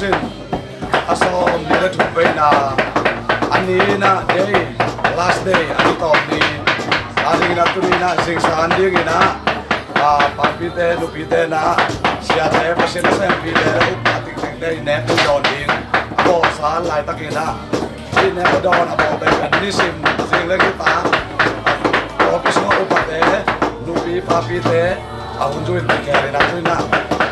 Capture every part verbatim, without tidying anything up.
A sawm ni le thum veina, a ni in ah day, last day, a ni tawp ni. A dingin ah tuni in ah zingsang an dingin ah, a, papite, nupite in ah, siate, Pasian a sempite, upa tingtengte i nek dawn ding a bawlsa laitakin ah, i nek dawn a bawlte kan nisim zing le kita, a, office sungah upate, nupi papite, a hun zui in kikhel in ah, zui in ah,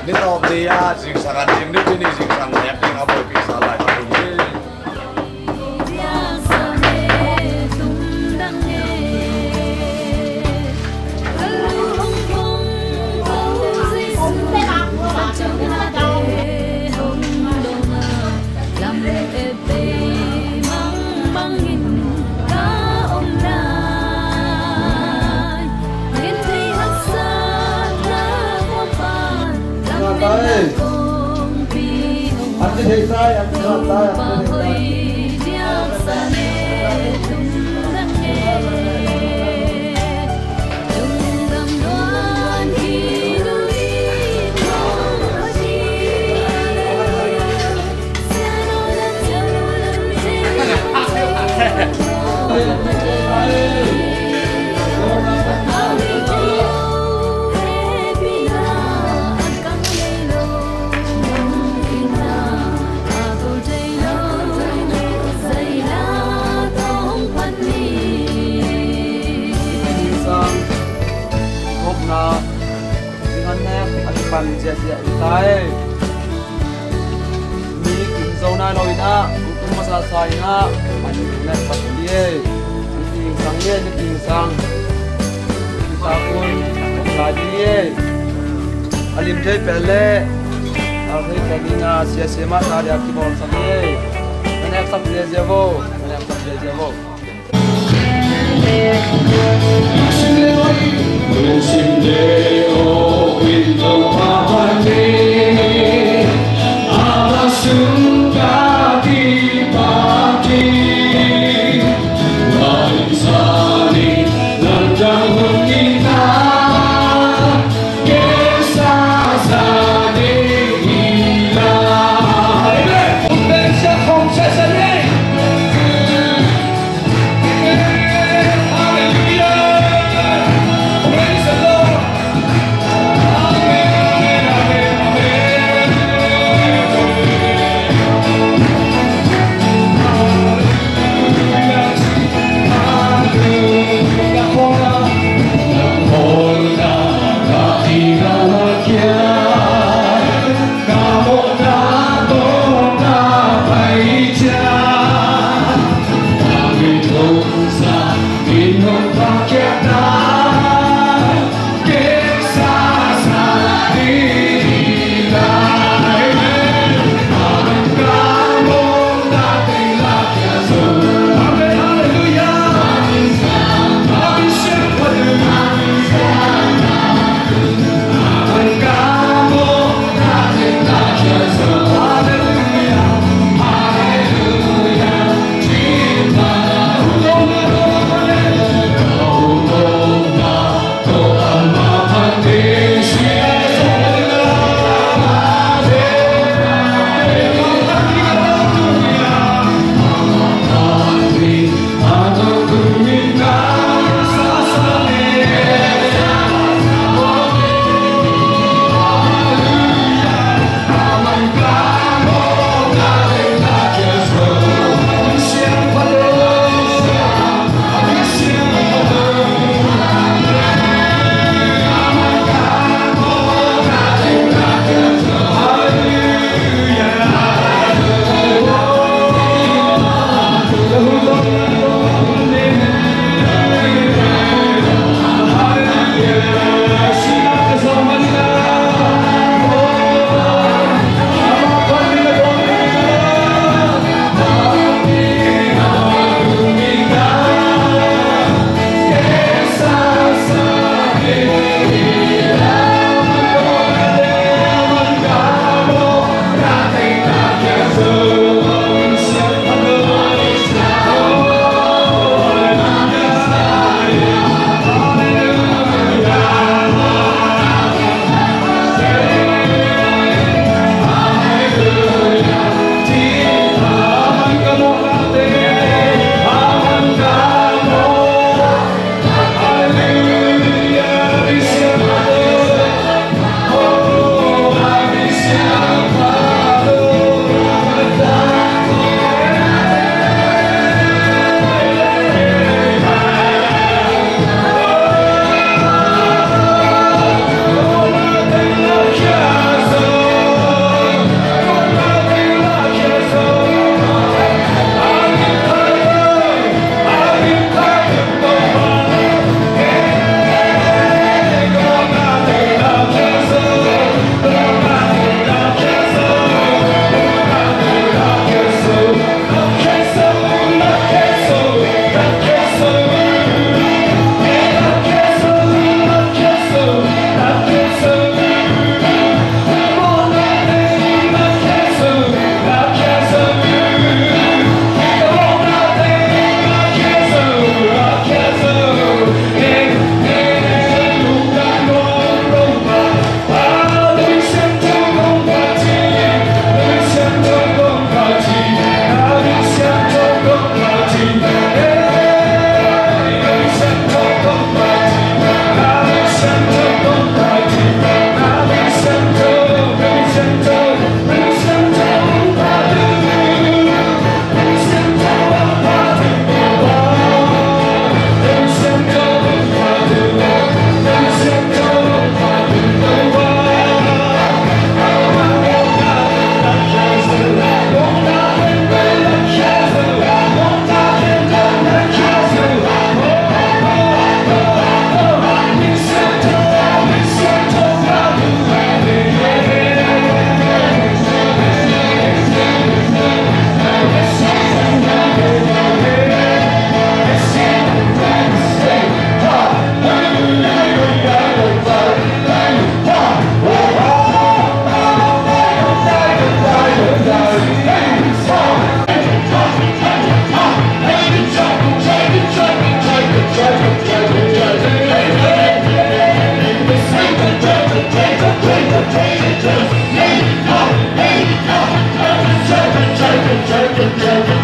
ni tawp ni a zingsang an ding, nipi ni zingsang nek ding a boipi sa lai ta ding hi. Pan ziahziah hi ta e. Mi kim zo nai lo in ah, kum masa sa in ah, an nek sak hi e. Niting sang e, niting sang. Kita kun sa di e. A lim thei pel le, a thei pel ding a sia sia masa dia kibawlsak e. An nek sak ziahziah vo, an nek sak ziahziah vo.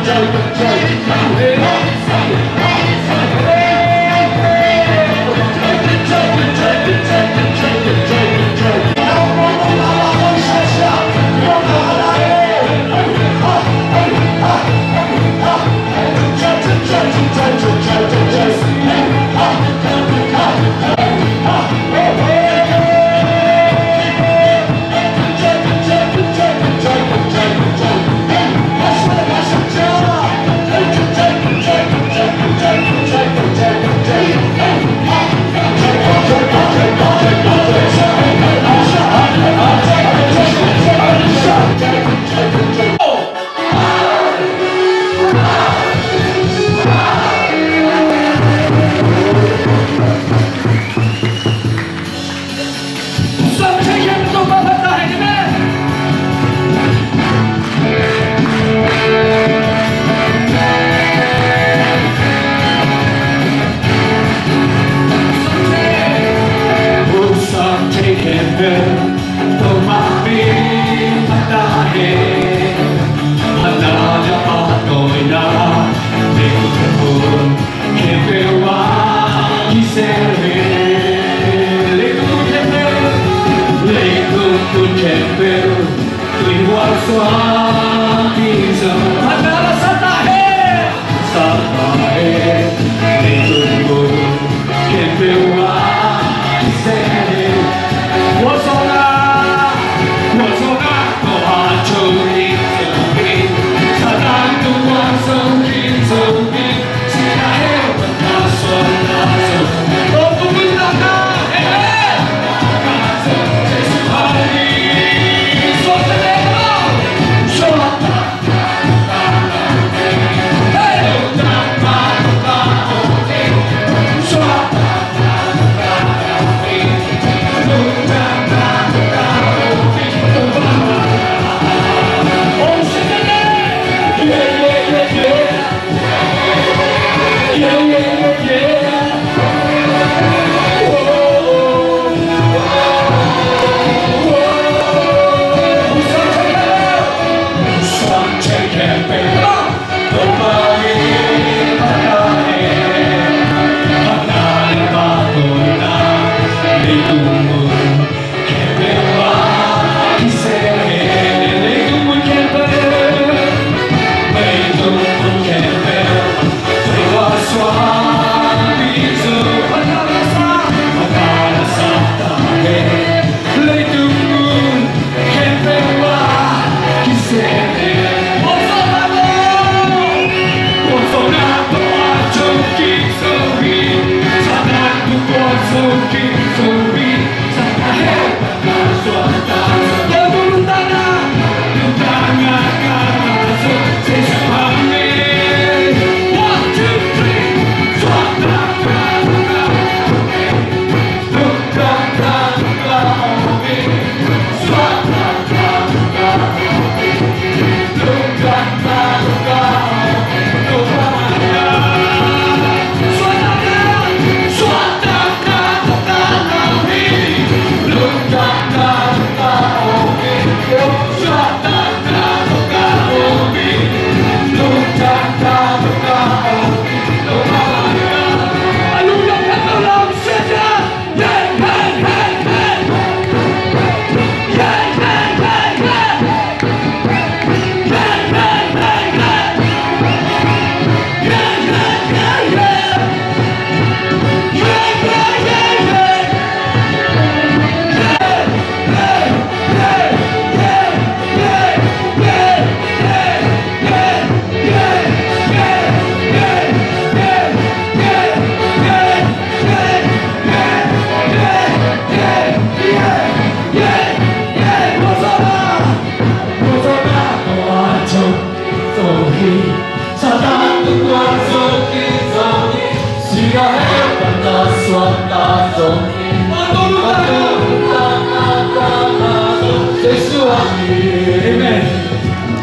Amen.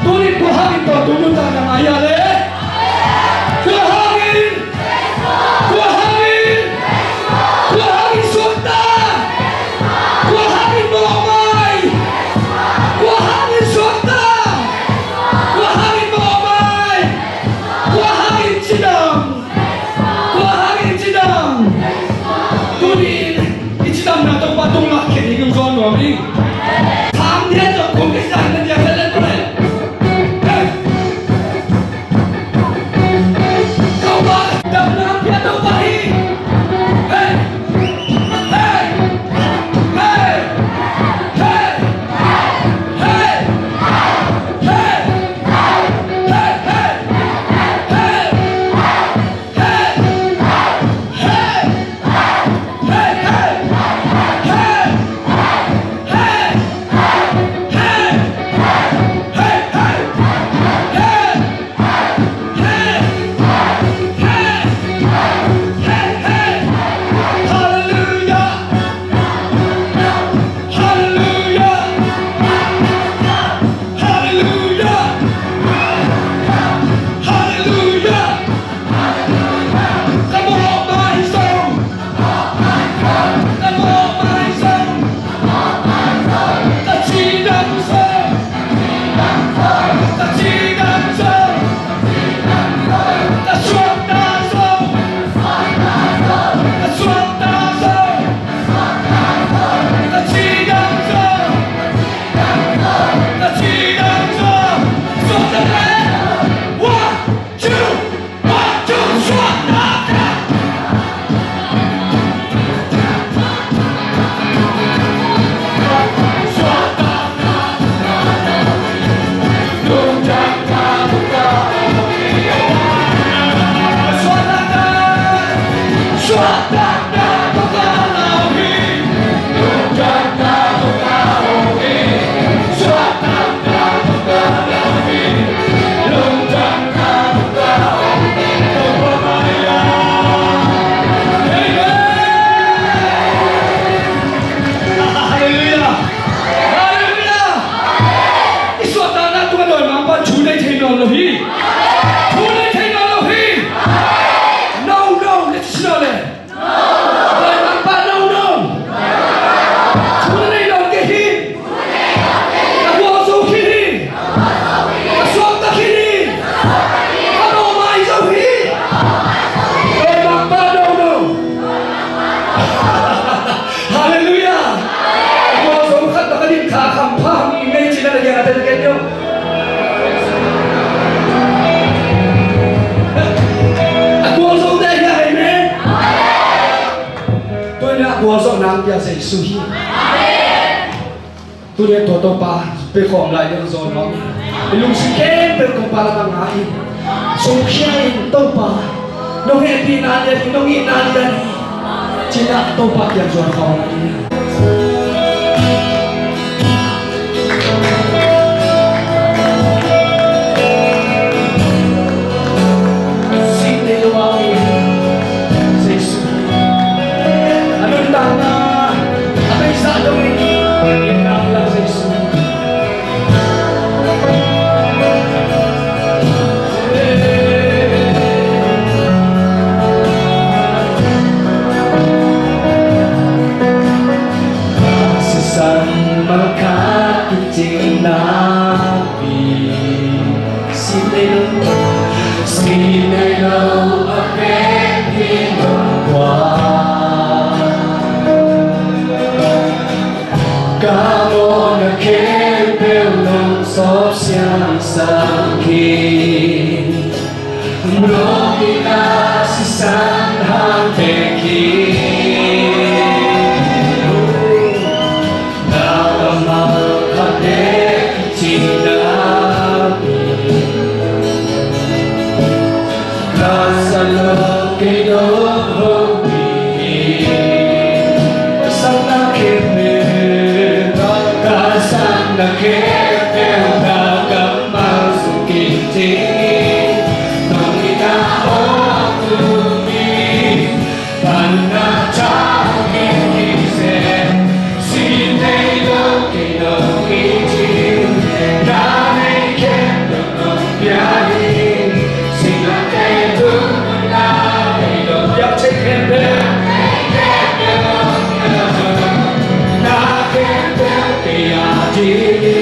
Tuni kua hangin tawntung nuntakna ngah hiam leh? Kua hangin? Kua hangin? Kua hangin suakta? Kua hangin mawhmai? Kua hangin suakta? Kua hangin mawhmai? Jesuh hi. Tuni a tua Topa pia khawm lai ding a zawn nuam hi. I lungsim khempeuh Topa lamah ngai in, sungkhia in Topa, nong hehpihna lian hi, nong itna lian hi, ci-in ah Topa kiang zuan khawm lai ding. Sih nei lo a om Jesuh, a nuntakna a beisa dongin i nang la Jesuh. Sisan malkhat kicingna pi. Sih nei lo, sih nei lo a pek hi nong kua. Ka mawhna khempeuh nong sawp siangsak hi. Lawm in a sisan hang tek hi. Na kammal khat tek kicingna pi. Ka sa lo kei dong hopih hi. Ka sanna khempeuh, ka sanna khempeuh, ka kammal sung kicing hi. Nong itna hong tung hi. Panna thau hi hi zen. Sih nei lo kei nong it hi. Na nei khempeuh nong pia hi. Sih na kei tung na kei nong pia, thei khempeuh. Na khempeuh kei a ding hi.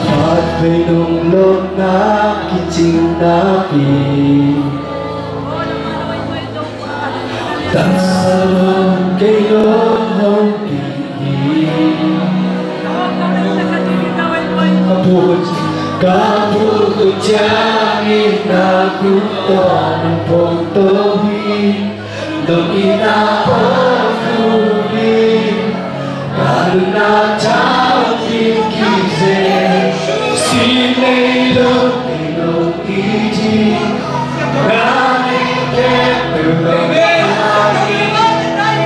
Khat vei nong lawhna kicing napi, taksa lo kei lo hong pi hi. Ka pu, ka pu Ciangin na kum tawh nong pom to hi. Nong itna hong kum hi. Ka lutna thau kim kizen. Sin nei lo, nei lo ki ji. Ka nei kem lo, nei lo ki.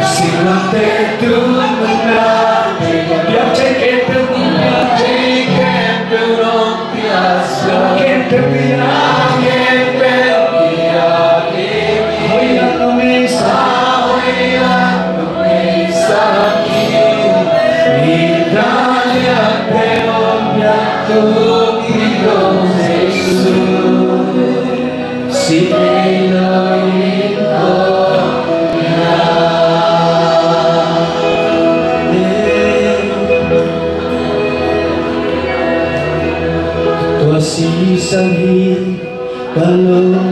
Sin lo te tu na. Biak thei kem lo, biak thei kem lo. Tua sisan hi ka lutna,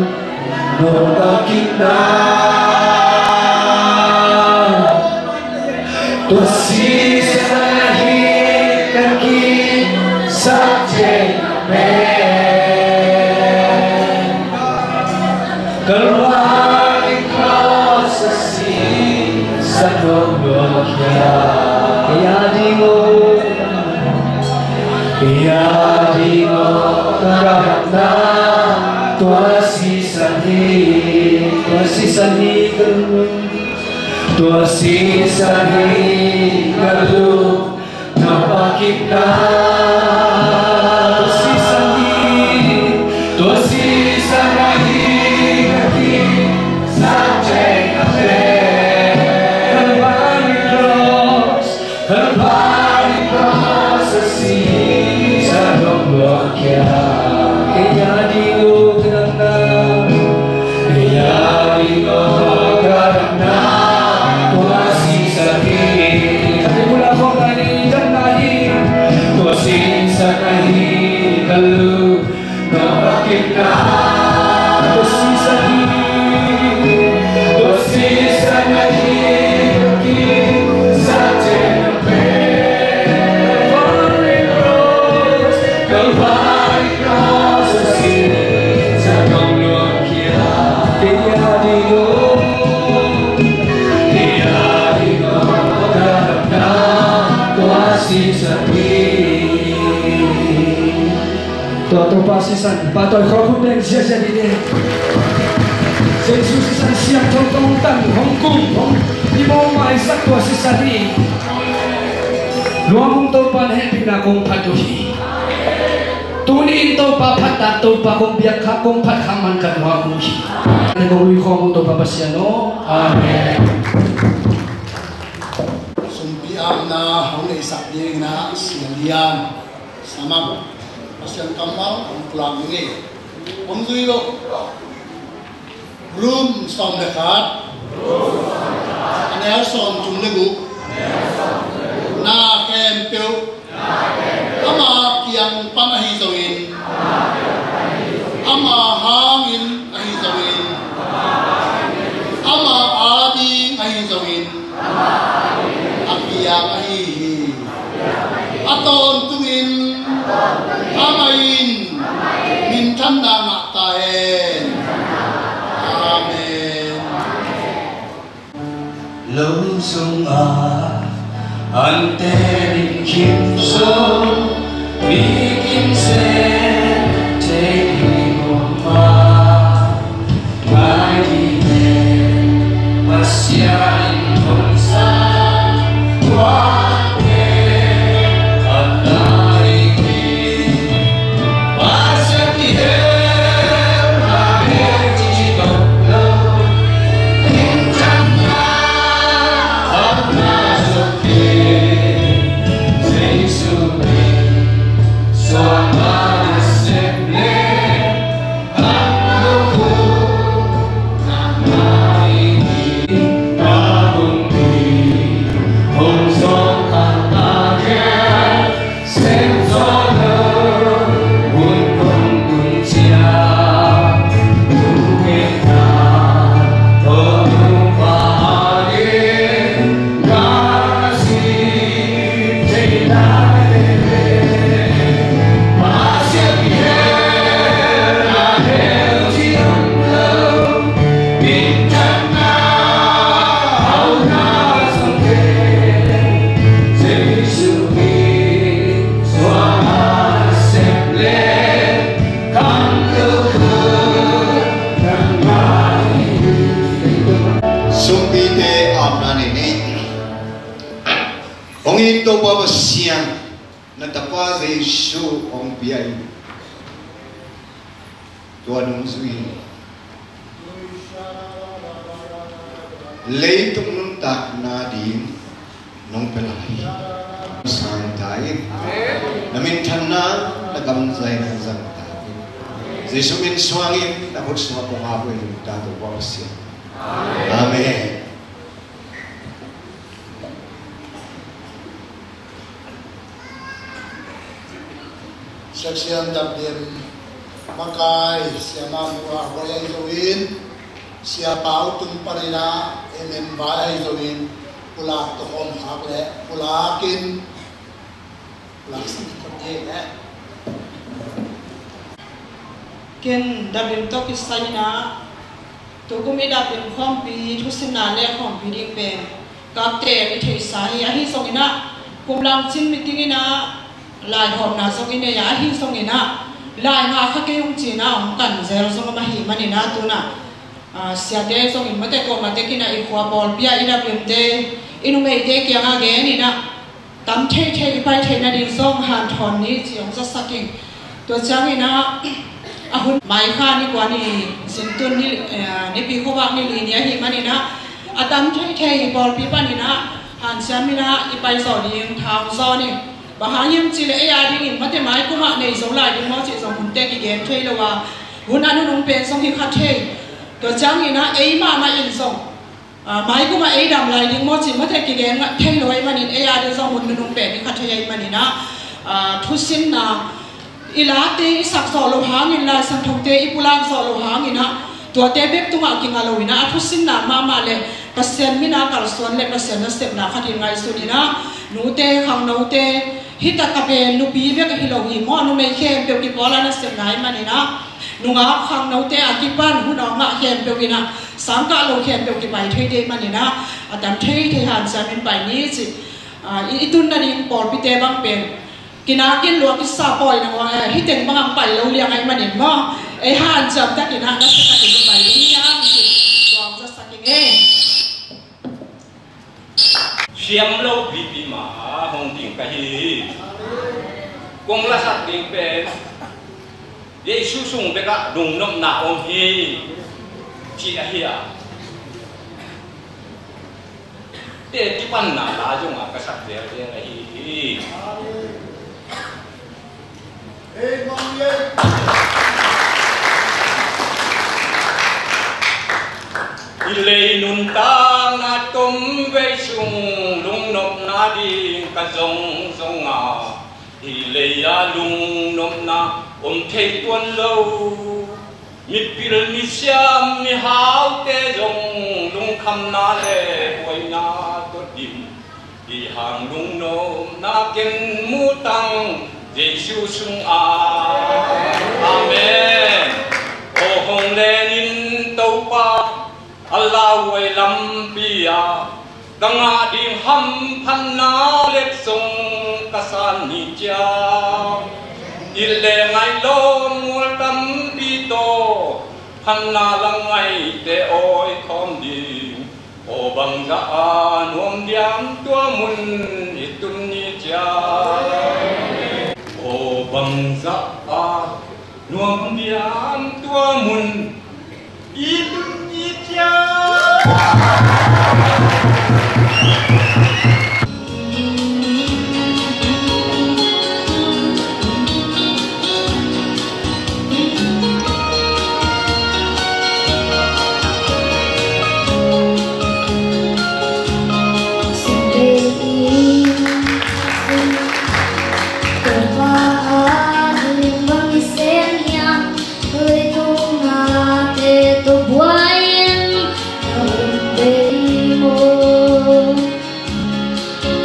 nong pakipna. Tua sisan hi ka kisap thei pen. Kalvari cross a sisan hong luangkhia. Kei a ding aw, kei a ding aw ka gamna. Tua sisan hi, tua sisan hi ka lutna. Tua sisan hi ka lutna, nong pakipna. Tua sisan hi, tua sisan hi ka kisap thei pen. Kalvari cross, Kalvari cross a sisan hong luangkhia. Kei a ding aw ka gamna. Kei a ding aw ka gamna. Tua sisan hi. Kei bula khong ta ni gamna hi. Tua sisan hi ka lutna. Tua sisan hi, tua sisan hi, kisap thei pen. Kalvari cross, Kalvari cross a sisan hong luangkhia. Kei a ding aw, kei a ding aw ka gamna. Tua sisan hi. Tua Topa sisan, pahtawi khawk hun ding ziahziah ding. Jesu sisan siangtho tawh hong tan, hong kum, hong i mawh maisak tua sisan hi. Luang hong Topa na hehpihna kong phat uh hi. Tuni in Topa phat tak, Topa kong biak khak, kong phat khak man ka nuam uh hi. Kong lui khawm uh Topa Pasian aw. Amen. Sumpi apna hong neihsak dingin ah Sia Lian Samak Pasian kammal hong pulak ding hi. Hong zui lo. Rom sawm le khat, a neu sawm thum le guk. Na khempeuh ama kiang pan ahi zongin, ama hangin ahi zongin, ama ading ahi zongin, a piang ahi hi. A tawntungin amah in minthanna ngah ta hen. Amen. Lo sungah an tenin khim sung, mi kim sen thei hi mah. Hong it Topa Pasian, na Tapa Jesu hong pia in, tua nungzui in leitung nuntakna ding nong pia lai hi. Sang ta in. Na minthanna, na gamzaina zang ta in. Jesu min suangin na khut sungah kong ap uh hi, Topa Pasian. Amen. Section Dapdem makai Sia Mah Mura huai ahi zongin, Sia Pau tung panin ah M M vai ahi zongin, pulak tawh om khak leh pulakin pulak sak khot ding eh. Ken Dapdem tawh kisai in ah, tukum i Dapdem khawmpi thusinna leh khawmpi ding pen kakte i theihsa hi. Ahi zongin ah, kum lang cin meeting in ah laihawmna zong i nei a, ahi zongin ah lai ngah kha kei ung ci-in ah hong kan zel zong om ahih manin ah, tu-in ah, ah, siate zongin mate kawmate kiang ah, i khua pawlpi ah i Dapdemte, i numeite kiangah genin ah, tam theithei i pai theih nading zong hanthawn ni ci hong zasak ing. Tua ciangin ah, a hun mai kha ni kua ni, zintun ni, eh, Nipi khuavak ni li ni ahih manin ah, a tam theithei pawlpi panin ah hanciamin ah i pai zawh ding tha hong zawn ing. Bang hang hiam cih leh ei a dingin mate mai kum ah nei zo lai ding maw cih zong hunte kigen thei lo a, hun a nunung pen zong hi kha thei. Tua ciangin ah ei mahmah in zong, ah, mai kum ah ei dam lai ding maw cih mate kigen thei lo ahih manin, ei a ding zong hun nunung pen hi kha thei ahih manin ah, ah, thusinna i late i sak zawh loh hangin, Lai Siangthote i pulak zawh loh hangin ah, tuate bek tungah kinga lo in ah, a thusinna mahmah leh Pasian min a kalsuan leh Pasian nasepna khat in ngaihsun in ah, nute, khangnote, hi tak a pen nupi bek hi lo hi maw, numei khempeuh kipawl a nasepna ahih manin ah, nungak khangnote a kipan hun a ngah khempeuh in ah, sangkah lo khempeuh kipai thei ding ahih manin ah, a tam theithei hanciamin pai ni ci. Ah, i, i tun nading pawlpite bang pen kinakin luak kisa pawi nang ua, eh, hih teng bang hong pai lo liang ahih manin maw, ei hanciam takin ah, na sa takin pai ding hiam ci, tua hong zasak ing ei. Siam lo pipi mah hong ding ka hi. Kong lasak ding pen Jesu sung bekah lungnopna om hi, ci ahi a. Te kipanna la zong a ka sak zelzel ahi hi. I lei nuntakna tomvei sung lungnopna ding ka zong zong a, hi lei a lungnopna om thei tuan lo. Mipil misiam mihaute zong lungkhamna le buaina tawh dim. Hi hang lungnopna ken mu tang Jesu sung a. Amen. Aw hong lenin Topa, a lauhuai lampi ah ka ngah ding hamphatna letsong ka san ni ciang, it le ngaih lawm mual tampi tawh phatna la ngaihte awi khawm ding. Aw bangzah a nuam diam tua mun i tun ni ciang. Aw bangzah a nuam diam tua mun i tun ni ciang.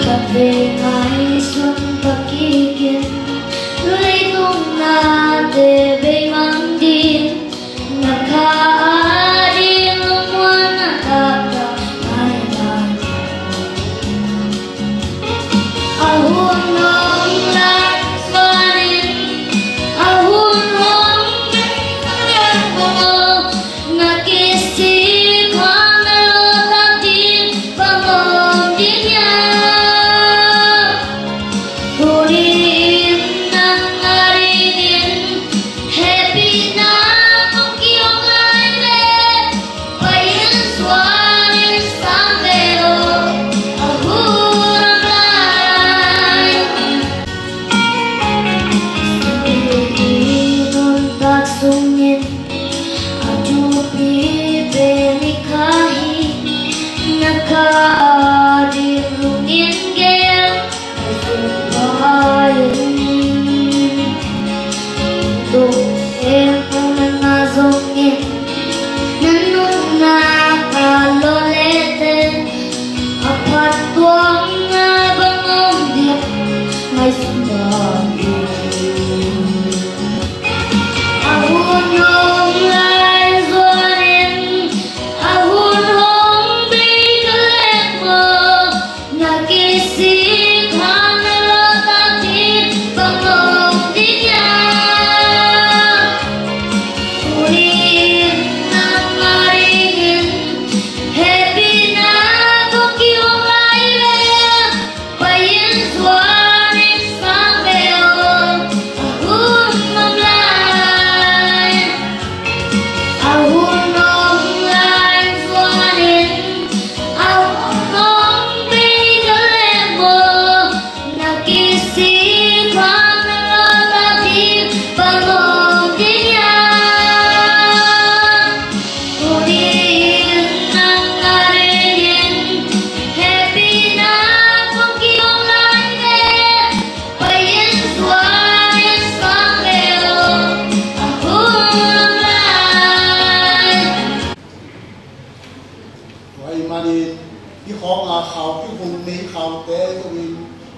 Khatvei ngaihsun pak kikin, leitung nate beimang ding, na kha a ding lungmuanna taktak ngaihna. A hun hong lak suanin, a hun hong lak suanin, na kisik hong na lawhtak ding bang om ding hiam?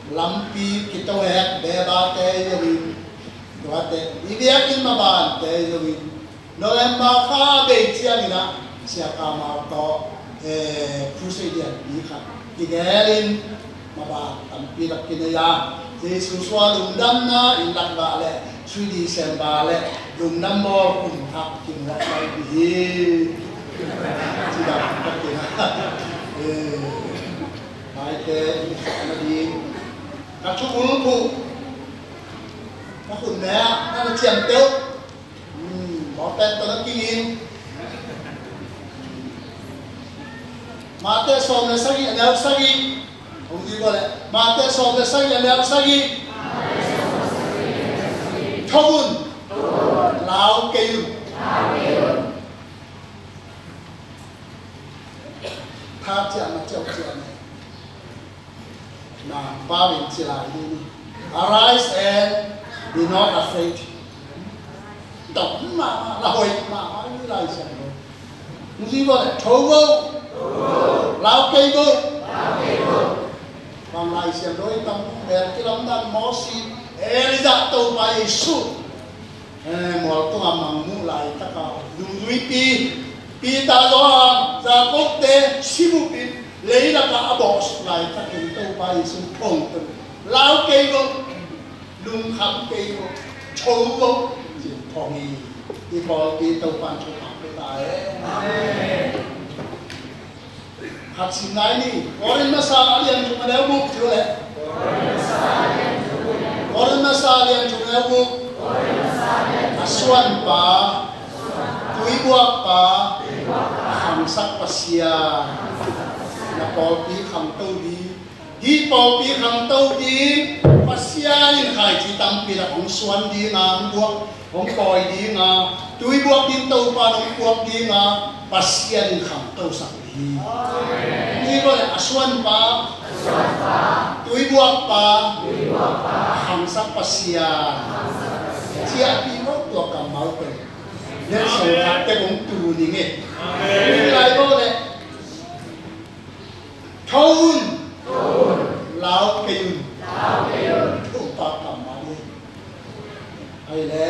Lampi kitohek bebate zongin, tuate i biakinn mabante zongin, November kha bei ciangin ah Sia Kamau tawh, eh, crusade lianpi khat kigelin, maban tampi lak kinei a, Jesu suah lungdamna inn lak gah le three December le lungdam bawl kum thak kimuak paipi hi. Cidam tak kina. Eh, maite i khakna ding ka thubul phuh, ka khun me ah na na ciam teuh. Hmm, mawte tawh na kingin. Mate sawm le sagih a neu sagih. Hong dui bawl le. Mate sawm le sagih a neu sagih. Tho un. Lau kei un. Tha ciah ma ciau ciah ne. Na, Paul in ci lai ding hi. Arise and be not afraid. Dam mahmah, la hoih mahmah hi Lai Siangtho. Hong ci bawl le, tho vo. Lau kei vo. Bang Lai Siangtho i tam mel kilamdan Moses, Elijah, Topa Jesu. Eh, mual tungah mangmuh laitaka lungduipi Peter, Johan, Jacob te sibupin leilakah a bawhsuk laitakin Topa Jesu phongto. Lau kei vo, lungkham kei vo, tho vo, ci phong hi. I pawlpi Topan thupha pia ta e. Amen. Khat sim lai ni. Korin masa a lian thum a neu guk ci uh leh. Korin masa a lian thum a neu guk. A suanpa, tuibuakpa, a khangsak Pasian. Na pawlpi khangto ding, hih pawlpi khangto ding Pasian in khaici tampi tak hong suan ding a, hong buak, hong pawi ding a, tuibuak ding Topa hong puak ding a, Pasian in khangtosak hi. Hih bawl le, a suanpa, tuibuakpa, a khangsak Pasian. Ciahpih lo tua kammal pen. Nen song khat tek hong tu ning e. Hih lai bawl le, tho un. Lau kei un. Topa kammal hi. Ahi le,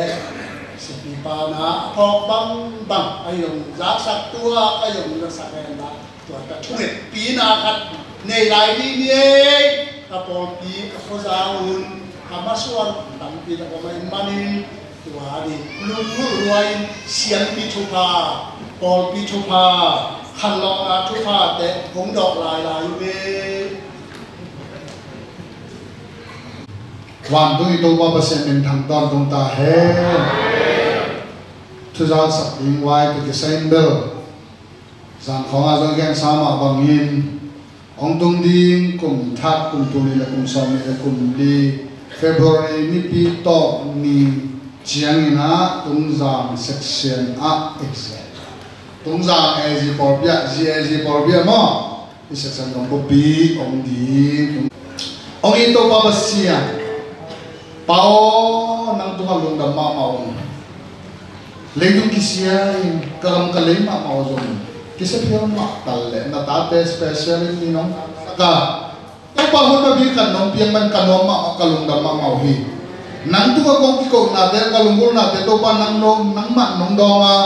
siapipa na a phawk bangbang, a zong zaksak tuak, a zong zaksak hen la, tua ka thungetpina khat nei lai ding ni ei. Ka pawlpi, ka khuaza un, ka masuan tampi tak om ahih manin, tua ding lunggulh huai in siampi thupha, pawlpi thupha, khanlawhna thuphate hong dawh lailai uh ve. Vantung i Topa Pasian min thang tawntung ta hen. Thuzaksak ding huai ka kisai in bel, zan khawngah zong gensa mah bangin, hong tung ding kum thak, kum tul nih le kum sawm nih le kum li, February nipi tawp ni ciangin ah Tungzang section ah, Tungzang A G pawlpi ah, G A G pawlpi ah maw, i section dong bupi om ding. Hong i Topa Pasian, Pa aw, nang tungah lungdam mahmah ung. Leitung kisia in, ka gam ka lei mahmah uh zong kisia phial mah tal le, na tate special in mi nong ka, Topa, hun mabi khat nong piak man ka nuam mahmah, ka lungdam mahmah uh hi. Nang tungah kong kikohnate, ka lunggulhnate, Topa, nang nong, nangmah nong dawng a,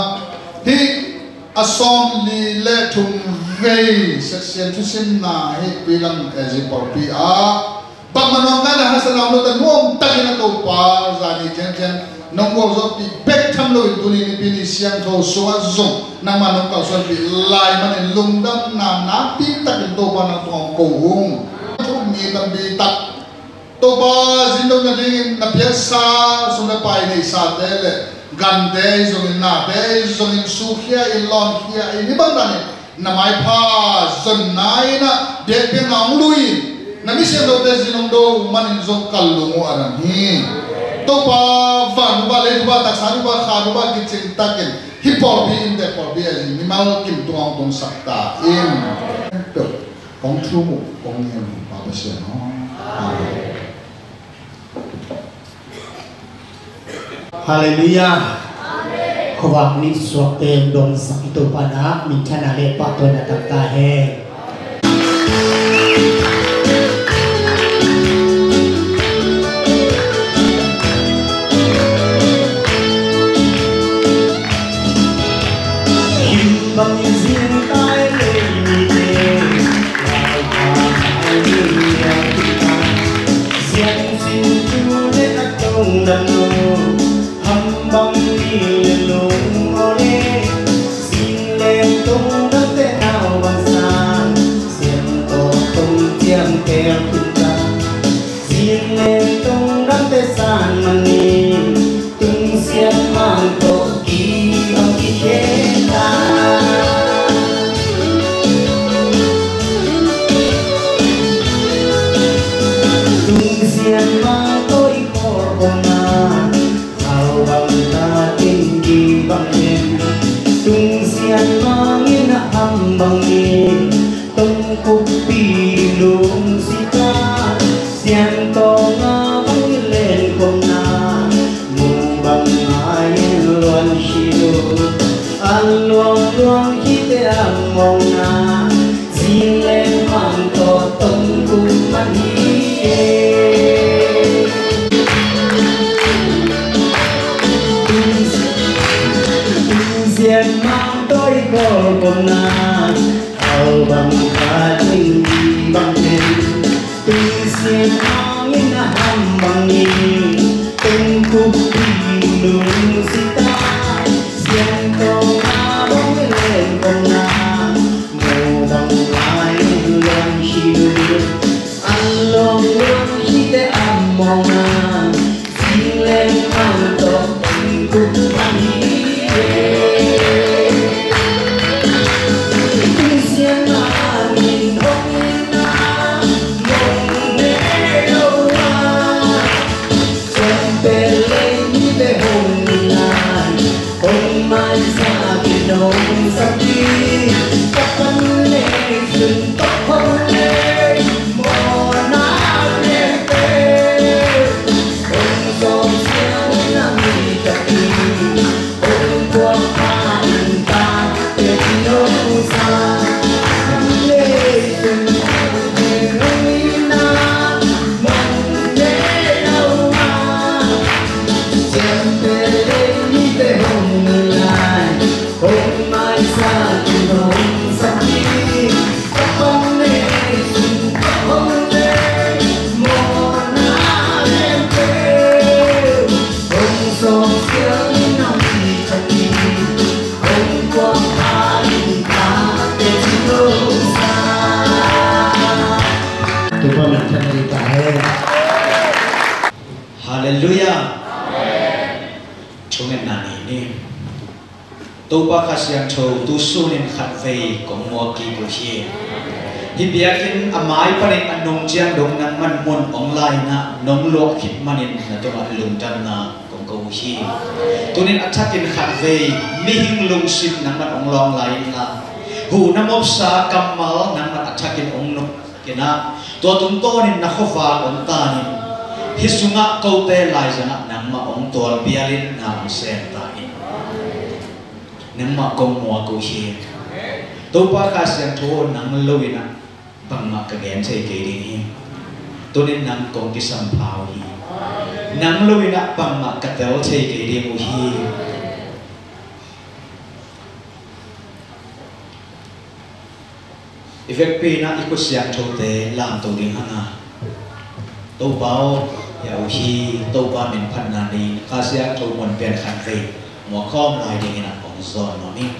hih a sawmli le thum vei section thusimna hih Tuilam A G pawlpi ah bangmah nuam ngai le haksatna om lo ta, nuam takin a Topa, zani ciangciang nong gualzawhpih bek tham loin tuni nipi ni siangtho sungah zong nangmah nong kalsuanpih lai manin lungdamna nakpi takin Topa nang tungah ko ung. Thu mi tampi tak Topa, zin dong nadingin na piaksa sum le pai neihsate le gante ahi zongin, nate ahi zongin, sukhia in, lawnkhia in, hih bang danin na maipha zonna in ah biakpiakna hong lui in, na mi siangthote zin hong do uh manin zong ka lung uh a dam hi. Topa, van uh bah, lei uh bah, taksa uh bah, kha uh bah, kicing takin hih pawlpi, innte pawlpi a zin mimal kim tungah hong tungsak ta in. Hong thum uh, hong ngen uh, Pa Pasian aw. Amen. Halleluiah. Khuavak nih suakte hong dongsak i Topa in ah minthanna le pahtawina tang ta hen. Sian Mang tawh i kawlkhopna, khau bang takin kibang in. Tung Sian Mang in a ham bangin, tongkuppi lungsi ta. Sian Tawng a bang i lenkhopna, mu bang ngai in luan hi lo. A luang luang hite a mawngna, Zingleng Mang tawh tongkup man hi e. Tung Sian Mang tawh i kawlkhopna, khau bang takin kibang in. Tung Sian Mang in a ham bangin, tongkuppi lungsi ta. Sian Tawng a bang i lenkhopna, mu bang ngai in luan hi lo. A luang luang hite a mawngna, Zingleng Mang tawh tongkup man hi e. Tung Sian Mang in hong in a, mong ne lo a, Champion lei mite hong in a, hong maisak in hong sap hi. Ka pan nei sun tawh hong nei, mawhna lente, hong sawm siang in a mi tak hi. Hong puak pha in tate ci lo sa. Lei sun tawh hong in a, mong ne lo a, Champion lei mite hong in lai, hong maisak in hong sap hi. Ka pan nei sun tawh hong nei, mawhna lente, hong sawm siang in a mi tak hi. Hong puak pha in tate ci lo sa. Topa min thang hi ta hen. Halleluiah. Thungetna nei ni. Topa Kha Siangtho, tu sunin khatvei kong muak kik uh hi. Hih biakinn a mai panin a nung ciang dong nangman mun hong la in a, nong luah khit manin na tungah lungdamna kong ko uh hi. Tunin a thakin khatvei mihing lungsim nangman hong lawng lai in la, huhna mawhsa kammal nangman a thakin hong nung in a, tua tungtawnin na khuavak om ta in. Hih sungah kote laizangah nangmah hong tualpial in, na hong sem ta in. Nangmah kong muak uh hi. Topa Kha Siangtho, nang lo in a bangmah ka gen thei kei ding hi. Tunin nang kong kisam pha uh hi. Nang lo in a bangmah ka tel thei kei ding uh hi. I vekpi in a i khut siangthote lamto ding hang a, Topa aw, hia uh hi. Topa min phatna nei in, Kha Siangtho muanpian khatvei muak khawm lai dingin a kong zawn nuam ing.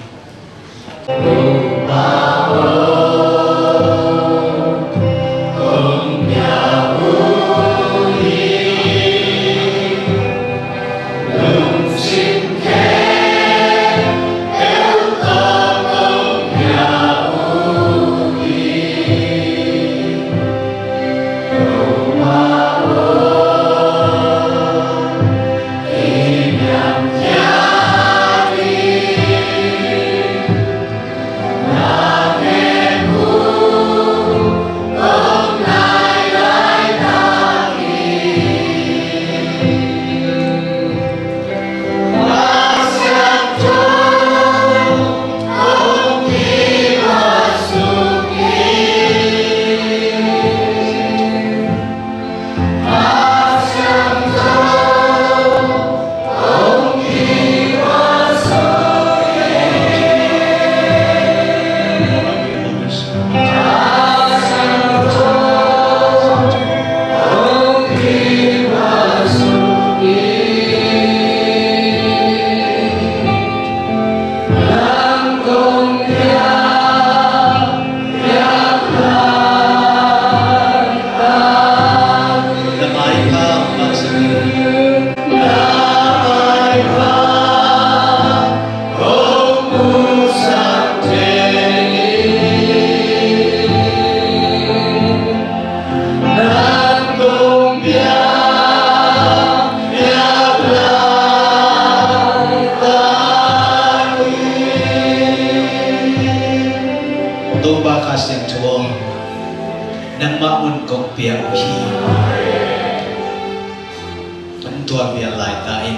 Zuan vial lai ta in.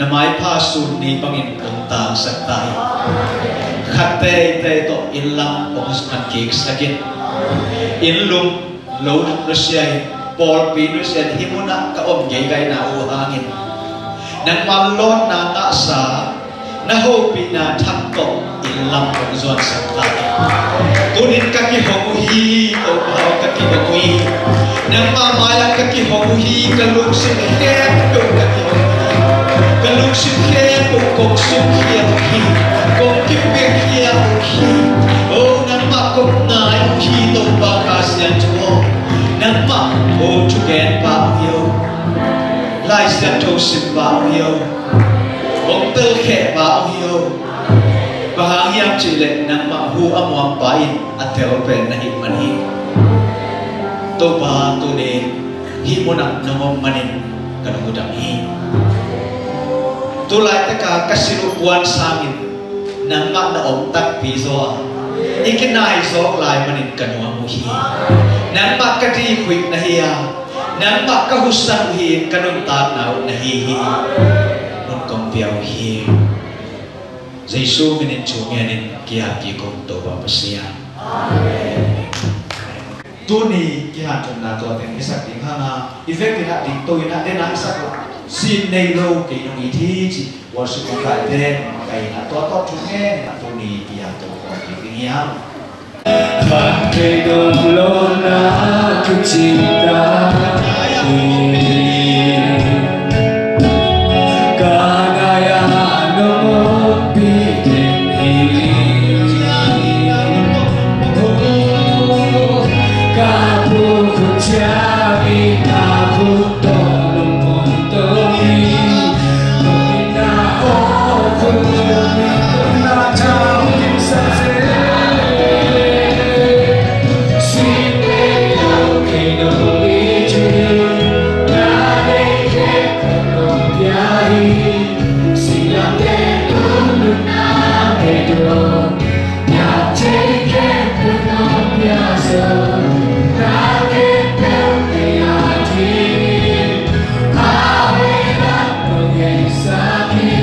Na maipha sun ni bangin hong tangsak ta in. Khat teitei tawh inn lam hong man kiksak in. Inn lum lo nusia in, pawlpi nusia in, hih munah ka om geigaina uh hangin nangma lawnna ngahsa, na hopihna thak tawh inn lam hong zuansak ta in. Tunin ka kihong uh hi, Topa aw, ka kihong uh hi. Nangmah mai-ah ka kihong uh hi, ka lungsim khempeuh ka kihong uh hi. Ka lungsim khempeuh kong sungkhia uh hi, kong kipelkhia uh hi. Oh, nangmah kong ngai uh hi, Topa Kha Siangtho aw. Nangmah, oh, thugenpa uh hi, oh. Lai Siangtho simpa uh hi, oh. Hong telkhehpa uh hi, oh. Bang hang hiam cih leh nangmah hu a muangpa in a tel pen na hih man hi. Topa, tuni hih munah nong om manin ka lungdam hi. Tulaitak a ka sin uh puan sangin nangmah na om takpi zaw a, i kinai zawk lai manin ka nuam uh hi. Nangmah ka dikhuih na hi a, nangmah ka husan uh hi, ka nuntakna uh na hi hi. Hun kong pia uh hi. Jesu minin thu ngenin ki-ap kik un, Topa Pasian. Amen. Tuni kihanthawnna tua teng i sak ding hang a, i vekin ah dingto in ah, den ah i sak uh, sin nei lo kei nong it hi ci, worship makaite makaih in ah, tua tawh thu ngen in ah tuni kihanthawn khawm kik ding hi hang. Khat vei dong lo na ka cih ta hi. Ka ngai-ah nong ompih teng hi. Ka phu khut ciangin na khut tawh lungput tawh hi. Nong itna aw khut, nong itna thau ding sa zel. Sin nei lo kei nong it hi. Na deih khempeuh nong pia hi. Singlamteh nuntakna kei dong. Piak thei khempeuh nong pia zo. Na khempeuh kei a ding. A hoih lam nong heisak hi.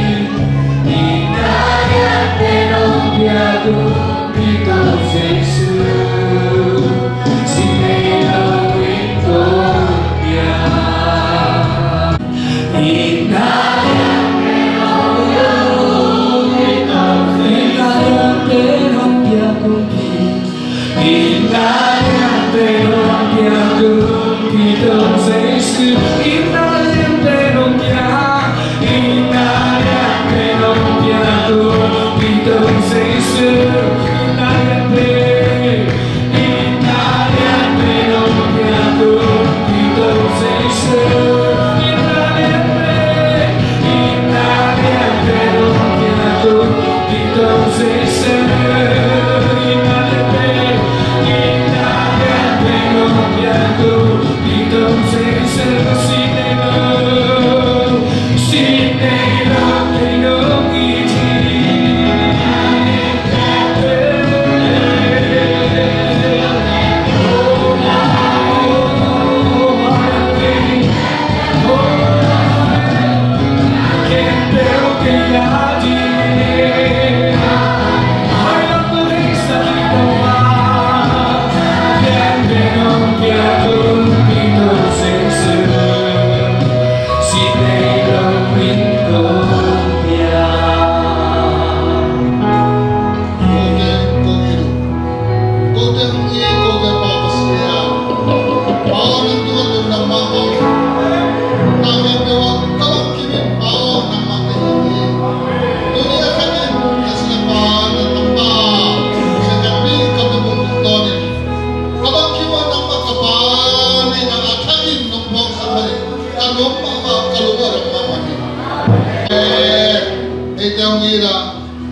Itna lianpen nong piak uh hi, Topa Jesu. Sin nei lo in kong pia. Kote hong it, kote Pa Pasian. Pa aw, nang tungah lungdam mahmah. Na khempeuh ah ka bangkim in, Pa aw, nangmah na hi hi. Tuni a thakin na sinapa, na tapa, siangthopi ka tung tungtawnin, ka bangkim ah nangmah ka Pa neihna a thakin nong phawksak manin ka nuam mahmah, ka lung a dam mahmah hi. Eh, eite hong it a,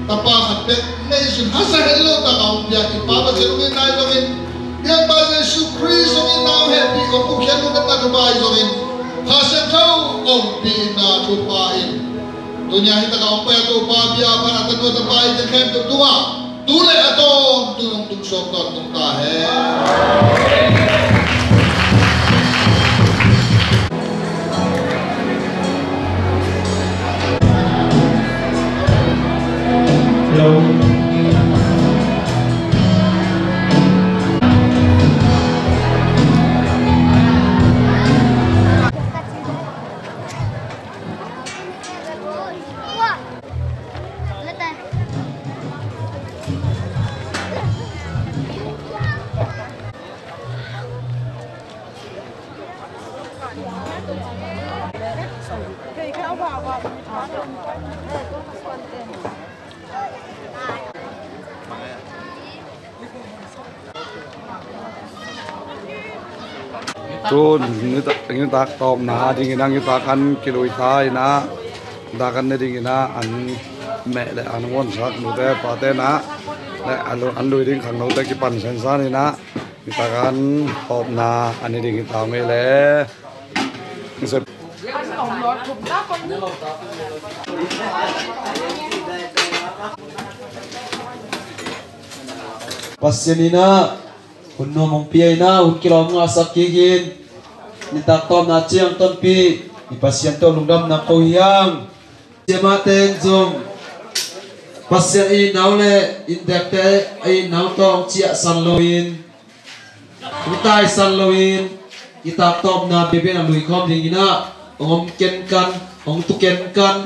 tapa khat bek nei sun hasa het lo tak a hong piak i Pa Pasian hong itna ahi zongin, Pianpa Jesu Khrist hong itna hong hehpih, hong ukhiat, hong hehpihna thupha ahi zongin, Kha Siangtho ompihna thupha in tuni a hih tak a hong pai a Topa bia a pan a tanu a tapa i teng khempeuh tungah tu le a tawntung hong tungsuak tawntung ta hen. Tun nitak, nitak tawpna dingin ah nitak an kilui ta in ah, nitak an ne dingin ah an meh le an honsak nute pate in ah le an lui, an lui ding khangnote kipan sensan in ah nitak an tawpna an ne dingin tau ngei le. Pasian in ah hun nuam hong pia in ah hun kilawm ngahsak kik in, nitak tawpna ciang tonpih i Pasian tawh lungdamna ko hi hang. Siamah teng zong Pasian i nau le inntekte i nau tawh hong ciahsan loin, hong taisan loin, i taktakna biabian a luikhawm dingin ah hong om kenkan, hong tu kenkan,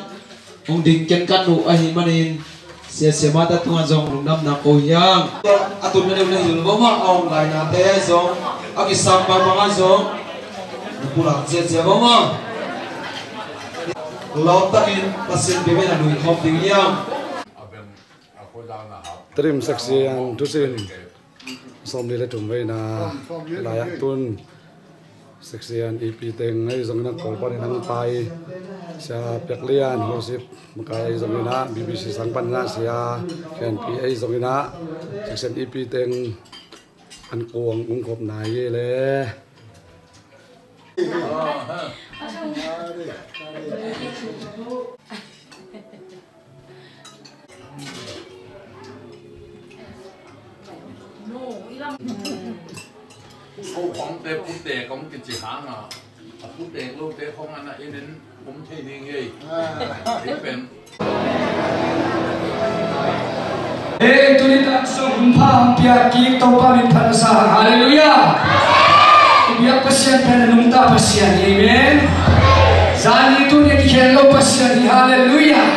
hong ding kenkan uh ahih manin sia siamahte tungah zong lungdamna ko hi hang. A tun na deuh na hil bawmah a hong lainate zong a kisam bangbangah zong na pulak ziahziah bawmah. Lawmtakin Pasian biabian a luikhawm ding hi hang. Tedim section thusin sawmli le thum veina lai-ah tun section E P teng ahi zongin ah Kawl panin hong pai Sia Piak Lian, worship makai ahi zongin ah B B C sang panin ah Sia Khen Pi ahi zongin ah section E P teng an kuang ung khop nai hi le. Ko khawngte pute kong kici hang a, a pute lote khawng ana inn in um thei ding hi. Ei pen. Ei, tuni tak sung hun pha hong piak kik Topa min phat masa hang. Halleluiah. I biak Pasian pen a nungta Pasian hi. Amen. Zani tuni a kikhel lo Pasian hi. Halleluiah.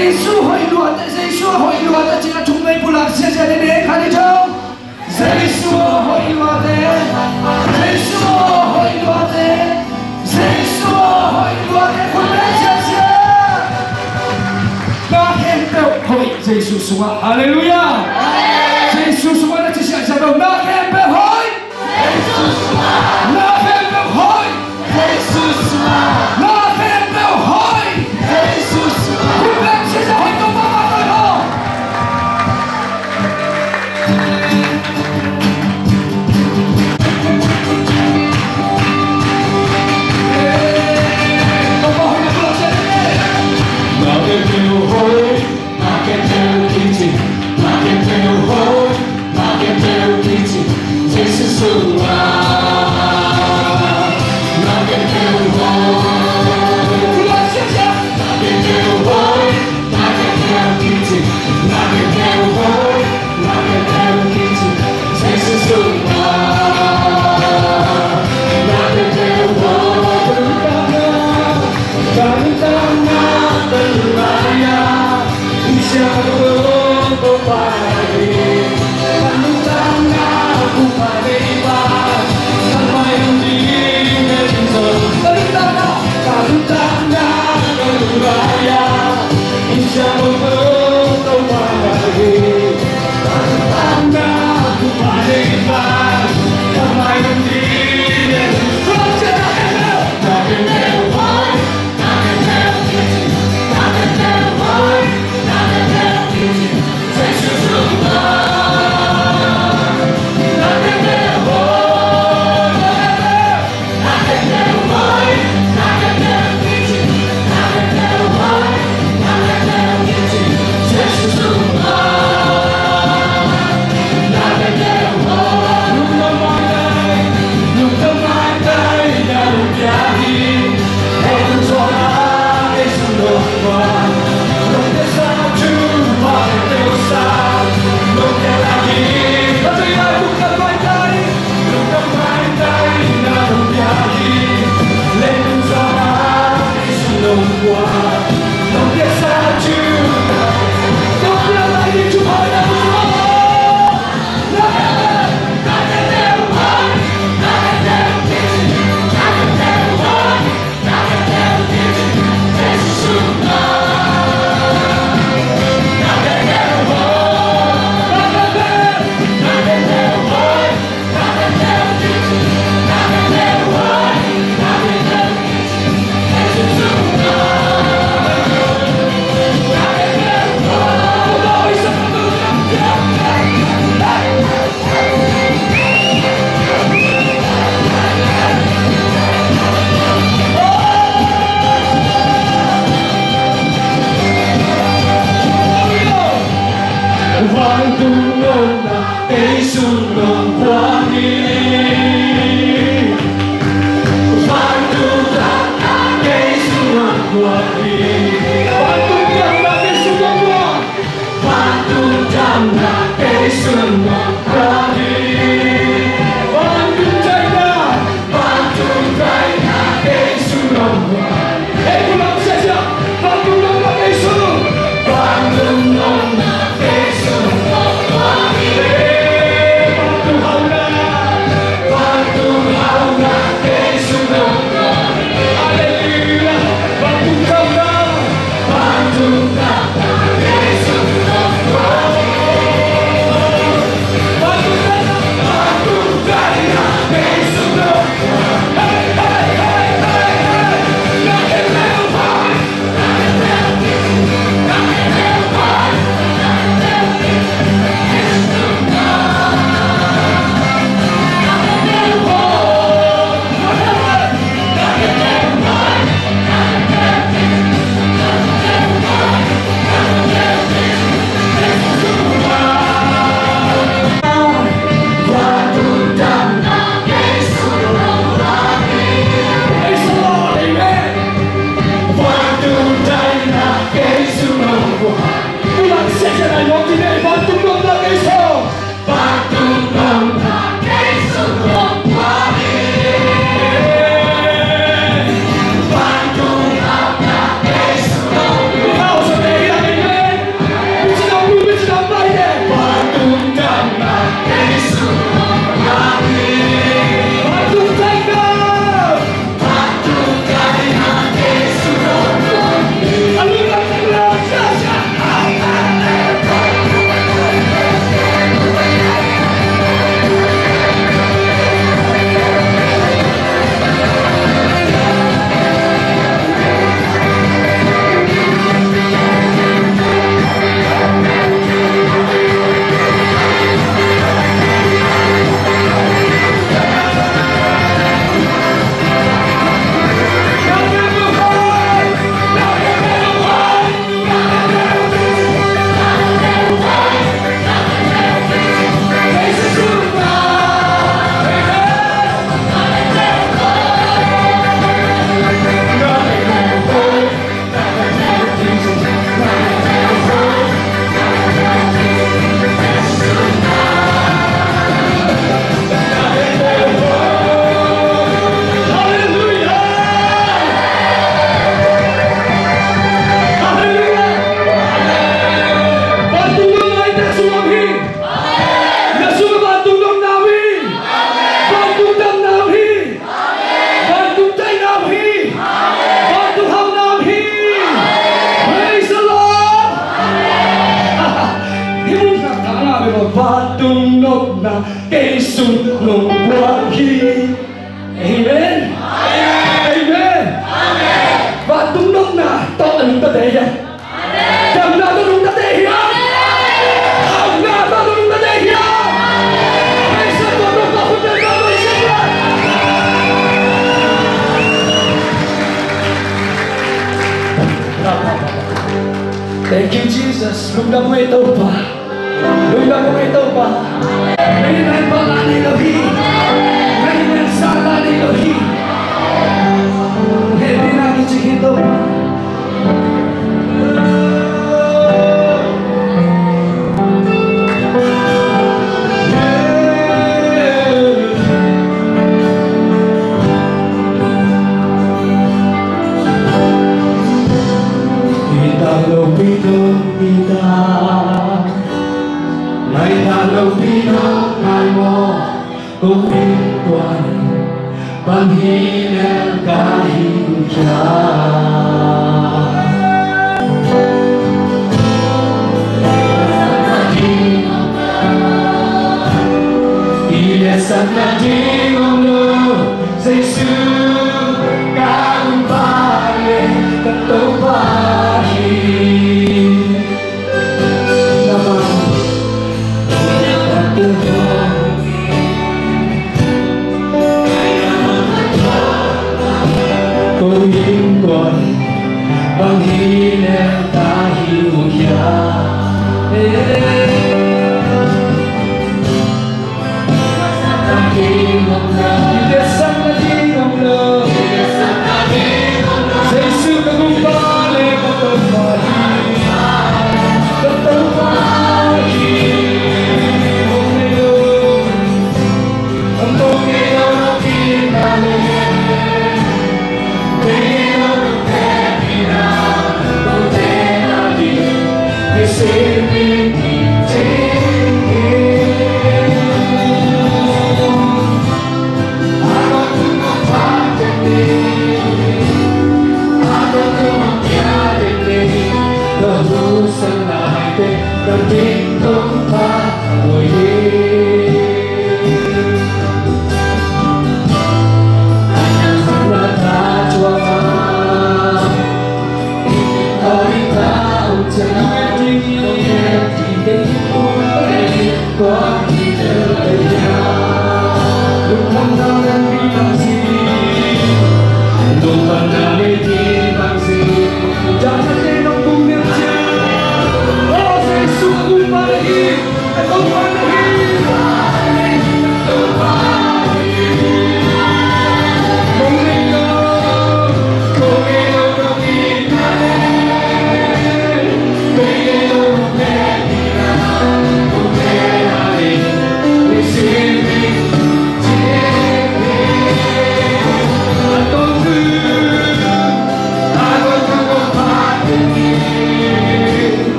Jesu a hoih luate, Jesu a hoih luate, cina thum vei pulak ziazia dede kha ni tho. Jesu a hoih luate, Jesu a hoih luate, Jesu a hoih luate, khut beng ziazia. Na khempeuh hoih Jesu sungah. Halleluiah. Jesu sungah na ci ziazia lo, na khempeuh hoih. Na khempeuh hoih. Na khempeuh hoih. Khut beng ziazia hoih Topa mah hoih lo. kei sung nong puak hi. Amen. Amen. Vantung nopna tawh a lungtate hiam? Damna tawh lungtate hiam? Damna tawh lungtate hiam? Praise the Lord. Thank you, Jesus. Lungdam ung ei Topa. Lungdam ung ei Topa. Mei nai pa la ni lo hi. Mei nai sa la ni lo hi. Hehpihna kici hi Topa. Hi ta lo pi lo hi ta. Nai ta lo pi lo nai mo. Kong innkuan bang hi lel ka hi uh hiam? I liatsakna ding om lo, Jesu ka Gumpa le ka Topa hi. Kong innkuan bang hi lel ka hi uh hiam?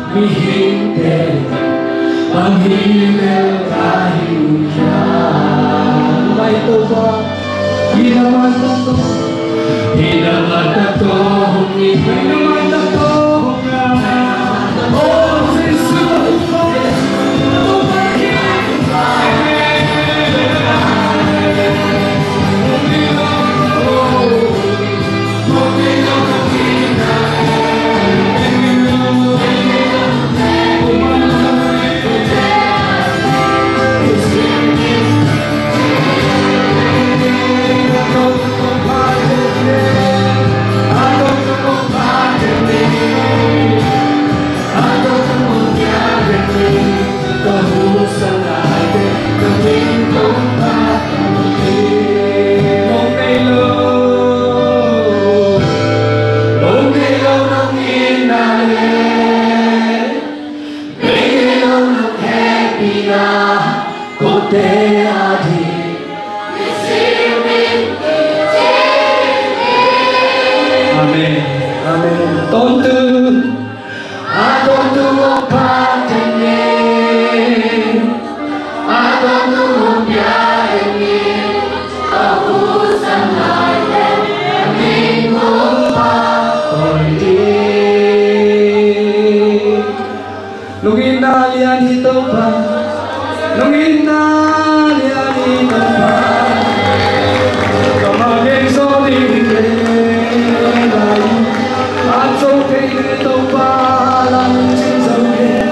Mihingte, bang hi lel ka hi uh hiam? Mai Topa, i na man tak tawh, i na man tak tawh hong hi, i na man tak tawh hong hi. Oh, Jesu, Topa hi. Lian hi Topa, nong itna lian hi Topa. Ka mah geng zo ding kei lai. At zo kei hi Topa, lam cin zo kei.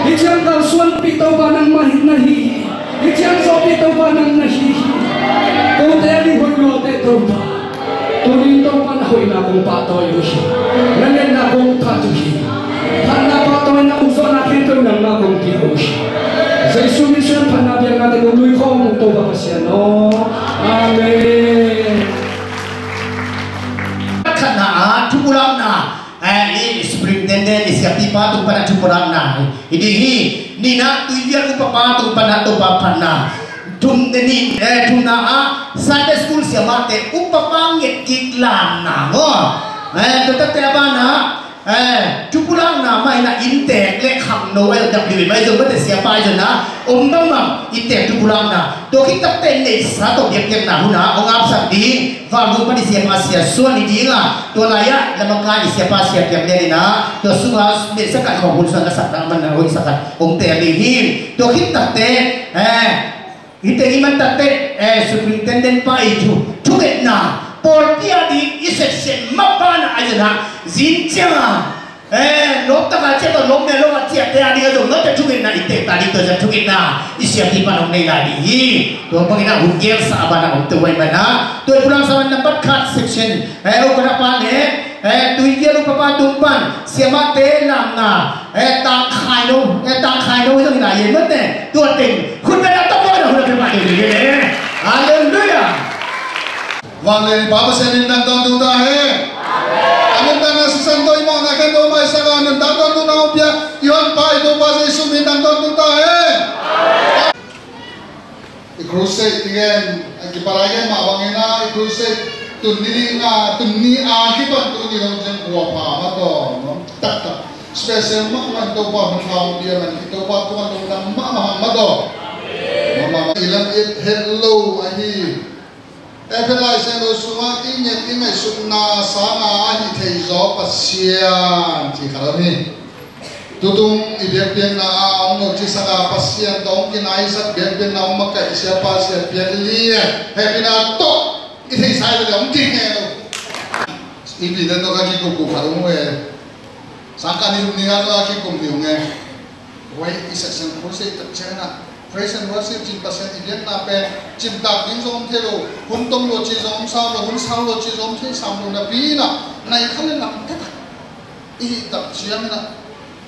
Hi ciang kalsuanpih Topa nangmah na hi hi. Hi ciang zawhpih Topa nang na hi hi. Kote a ding hoih luate Topa. Tunin Topa na hoihna kong pahtawi uh hi. Na liatna kong that uh hi. Phatna pahtawina uh zawhna khempeuh nangmah kong pia uh hi. Jesu min suang phatna biaknate kong lui khawm uh Topa Pasian aw. Amen. Khatna ah thupulakna. Eh, i superintendent, i siapipa tung pana thupulakna hi ding hi. Nihna, tuivial upapa tung pana Topa phatna. Thum, ni, eh, thumna ah Sunday school siamahte upapa ngetkik lamna maw. Eh, tua takte a banah, eh, thupulakna mah hi a, inntek le khangno a, W M I zong mate siapa hi zong a, om bangbang inntek thupulakna. Tua khit takte neihsa tawh biakpiakna hun ah hong apsak ding. Vantung pan i siapa sia suan hi ding a, tua lai-ah lamaka i siapa sia piang lian in a, tua sungah neihsa khat khawng hun suan a sakna man a hoihsa khat hong teel ding hi. Tua khit takte, eh, hite i man takte, eh, superintendent pa i thu, thungetna, pawlpi a ding i seksiat mah banah a zin a, zin ciang a, Eh, lawmtaka ciah tawh lawm mel lo a ciahte a ding a zong note thungetna i tek ta ding, tua zia thungetna i siapi pan hong nei lai ding hi. Tua bangin a hun gelsa a ban a om tua ahih manin a, tua i pulangsa man nambat khat section, eh, ukana pa ne, eh, tuivial upapa tung pan siamahte lamna, eh, tangkhai no, eh, tangkhai no hi zong hi lai yen mate, tua teng hun mel a tawh pan a hun a pia pah ding hi ne. Halleluiah. Vanglian i Pa Pasian in nang tawntung ta hen. A nuntakna sisan tawh i mawhna khempeuh maisak a, nuntak tawntung nang hong pia i Honpa i Topa Jesuh min nang tawntung ta hen. I crusade i gen, a kipat a i gen mah bangin a, i crusade Tuni ni a, tuni a kipan tuni lo ciang kua pha mah tawh, no? Taktak. Special mahmah in Topa hun hong pia man hi, Topa tungah lungdam mahmah hang mah tawh. Mahmah i lam et het lo ahi. Efesa Lai Siangtho sungah i nget i ngaihsutna sanga a hih thei zaw Pasian ci khat om hi. Tutung i biakpiakna a hong nolcisak a Pasian tawh hong kinaisak biakpiakna hong makaih siapa siapiak lian hehpihna tawh i theihsa hi leh hong kik ngei lo. I pi den tawh ka kikup kup khat hong uh e. Sangkah ni hum ni nga tawh ka kikup ni hong e. Huai i section crusade tak ciangin ah praise and worship cin Pasian i biakna pen cimtak ding zong om thei lo, hun tom lo ci zong om sam lo, hun sang lo ci zong om thei sam lo napi in ah nai kha le lam taktak i hih tak ciangin ah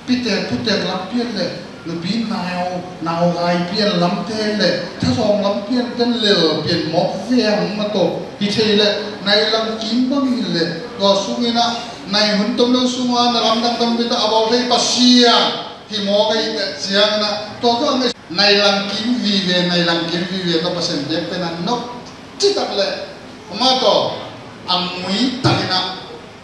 pitek putek lam pian le nupi nau nau gai pian lam te le thazawng lam pian ten lel pian mawk ve ang mah tawh hi thei le nai lam kim bang hi le tua sungin ah nai hun tom lo sunga na lamdang tam bita a bawl thei Pasian hi mawk ahi tak ciangin ah tua tua ngai nai lam kim vive, nai lam kim vive tawh Pasian biak pen a nok citak le amah tawh a mui takin ah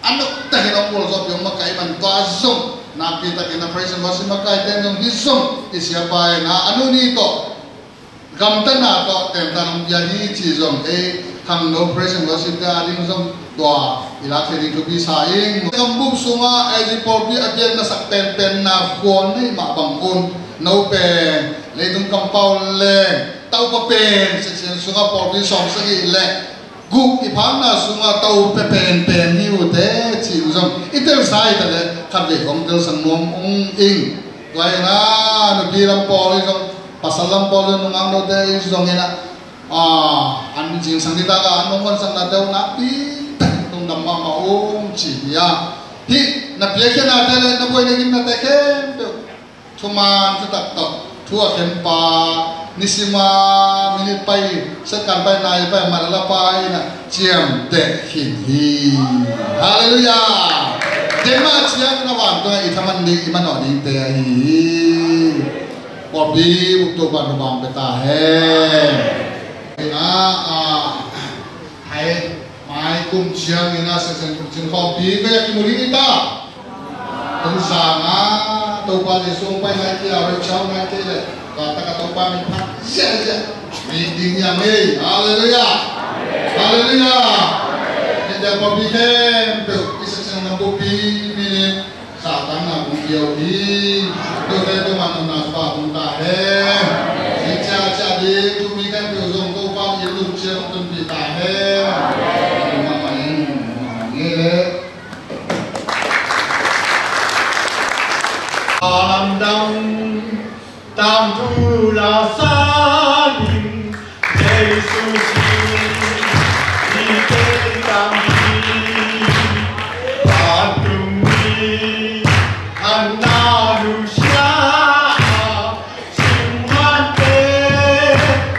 a nok takin a mual zawpi hong makaih man tua zong nakpi takin a praise and worship makaih ten zong hi zong i siapa in ah a nu ni tawh gamtatna tawh tentan hong pia hi ci zong ei khangno praise and worship te a ding zong tua i lak thei ding thupi sa ing. Gambup sungah ei pawlpi a biakna sak penpenna khua nei mah bang un no pen leitung kampau le taupa pen section sungah pawlpi sawm sagih le guk i phakna sungah taupa penpen hi uh te ci uh zong i telsa hi ta le khatvei kong telsa nuam ung ing. Tua hi na nupi lam pawl hi zong pasal lam pawl zong nungak note hi zong hi na an zingsang ditakin an nong honsakna te uh nakpi tak lungdam mahmah ung ci hi a. Hih na piakkhiatnate le na buaina gimnate khempeuh thuman thutak tawh thu a khenpa nisima minit pai second pai nai pai man a la pai na ciamteh khin hi. Halleluiah. Tua mah ciang na vantungah i thaman ding i manawh dingte ahi hi. Pawlpi uktu pan lubang pe ta hen. Ina a hai mai kum ciangin a sengsen kum ciang khawmpi vei a kimu ding hi ta. Kum sanga Topa Jesu hong pai nai kei a, rapture nai kei leh tua taka Topa min phat ziahziah mi ding hiam ei. Halleluiah. Halleluiah. Hih teng pawlpi khempeuh i sengsen na pawlpi min in Satan na kong pia uh hi. Tuate tua man omna pa tung ta hen. Hih ciacia ding tumi khempeuh zong Topa in lungcia hong tunpih ta hen. Tua mah in, tua mah in. Lamdang Tangthu la sanin Jesu si i te tangthu Patumi Anna Lucia Sumante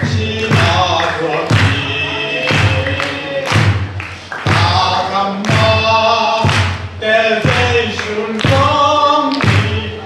Sina Tuaki Arama Te Jesu Kong Ni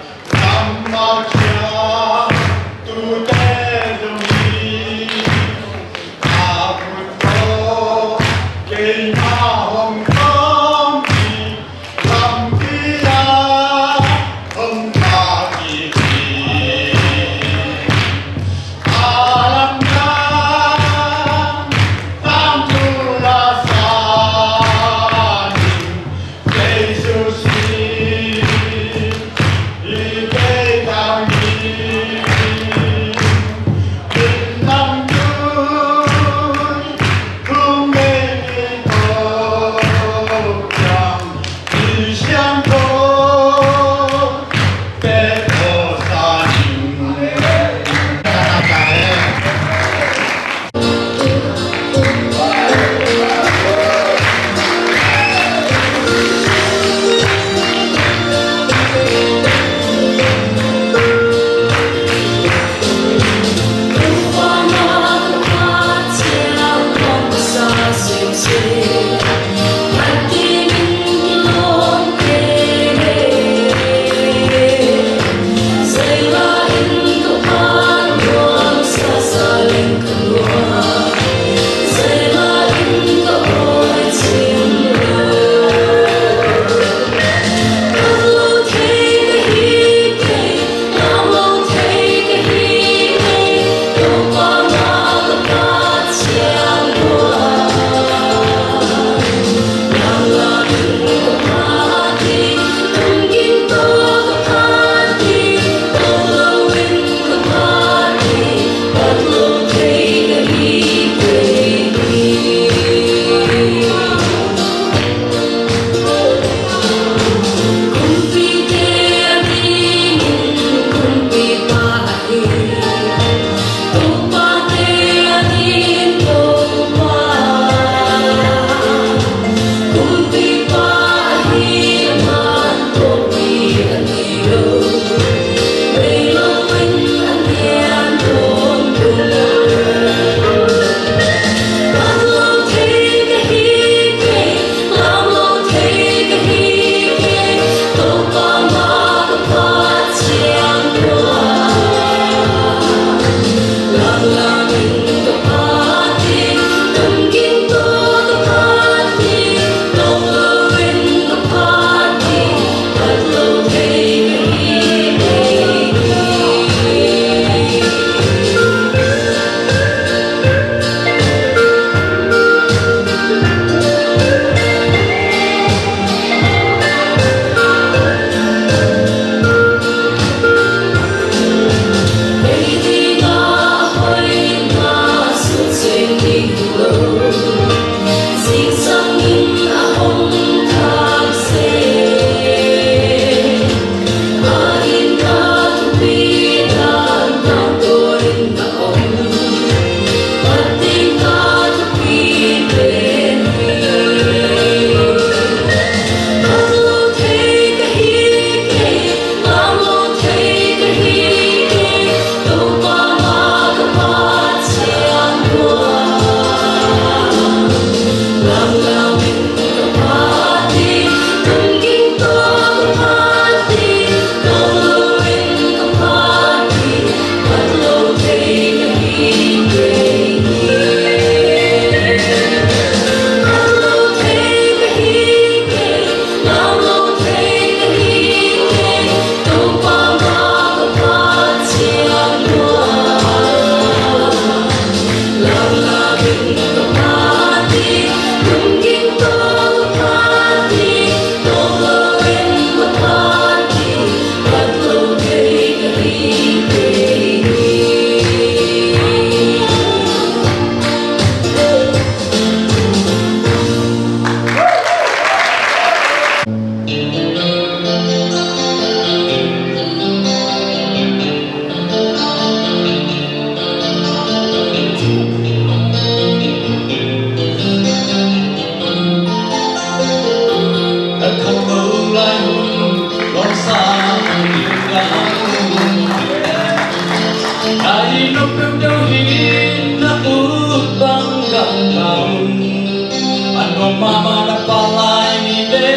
A nuam mahmah na palai ni le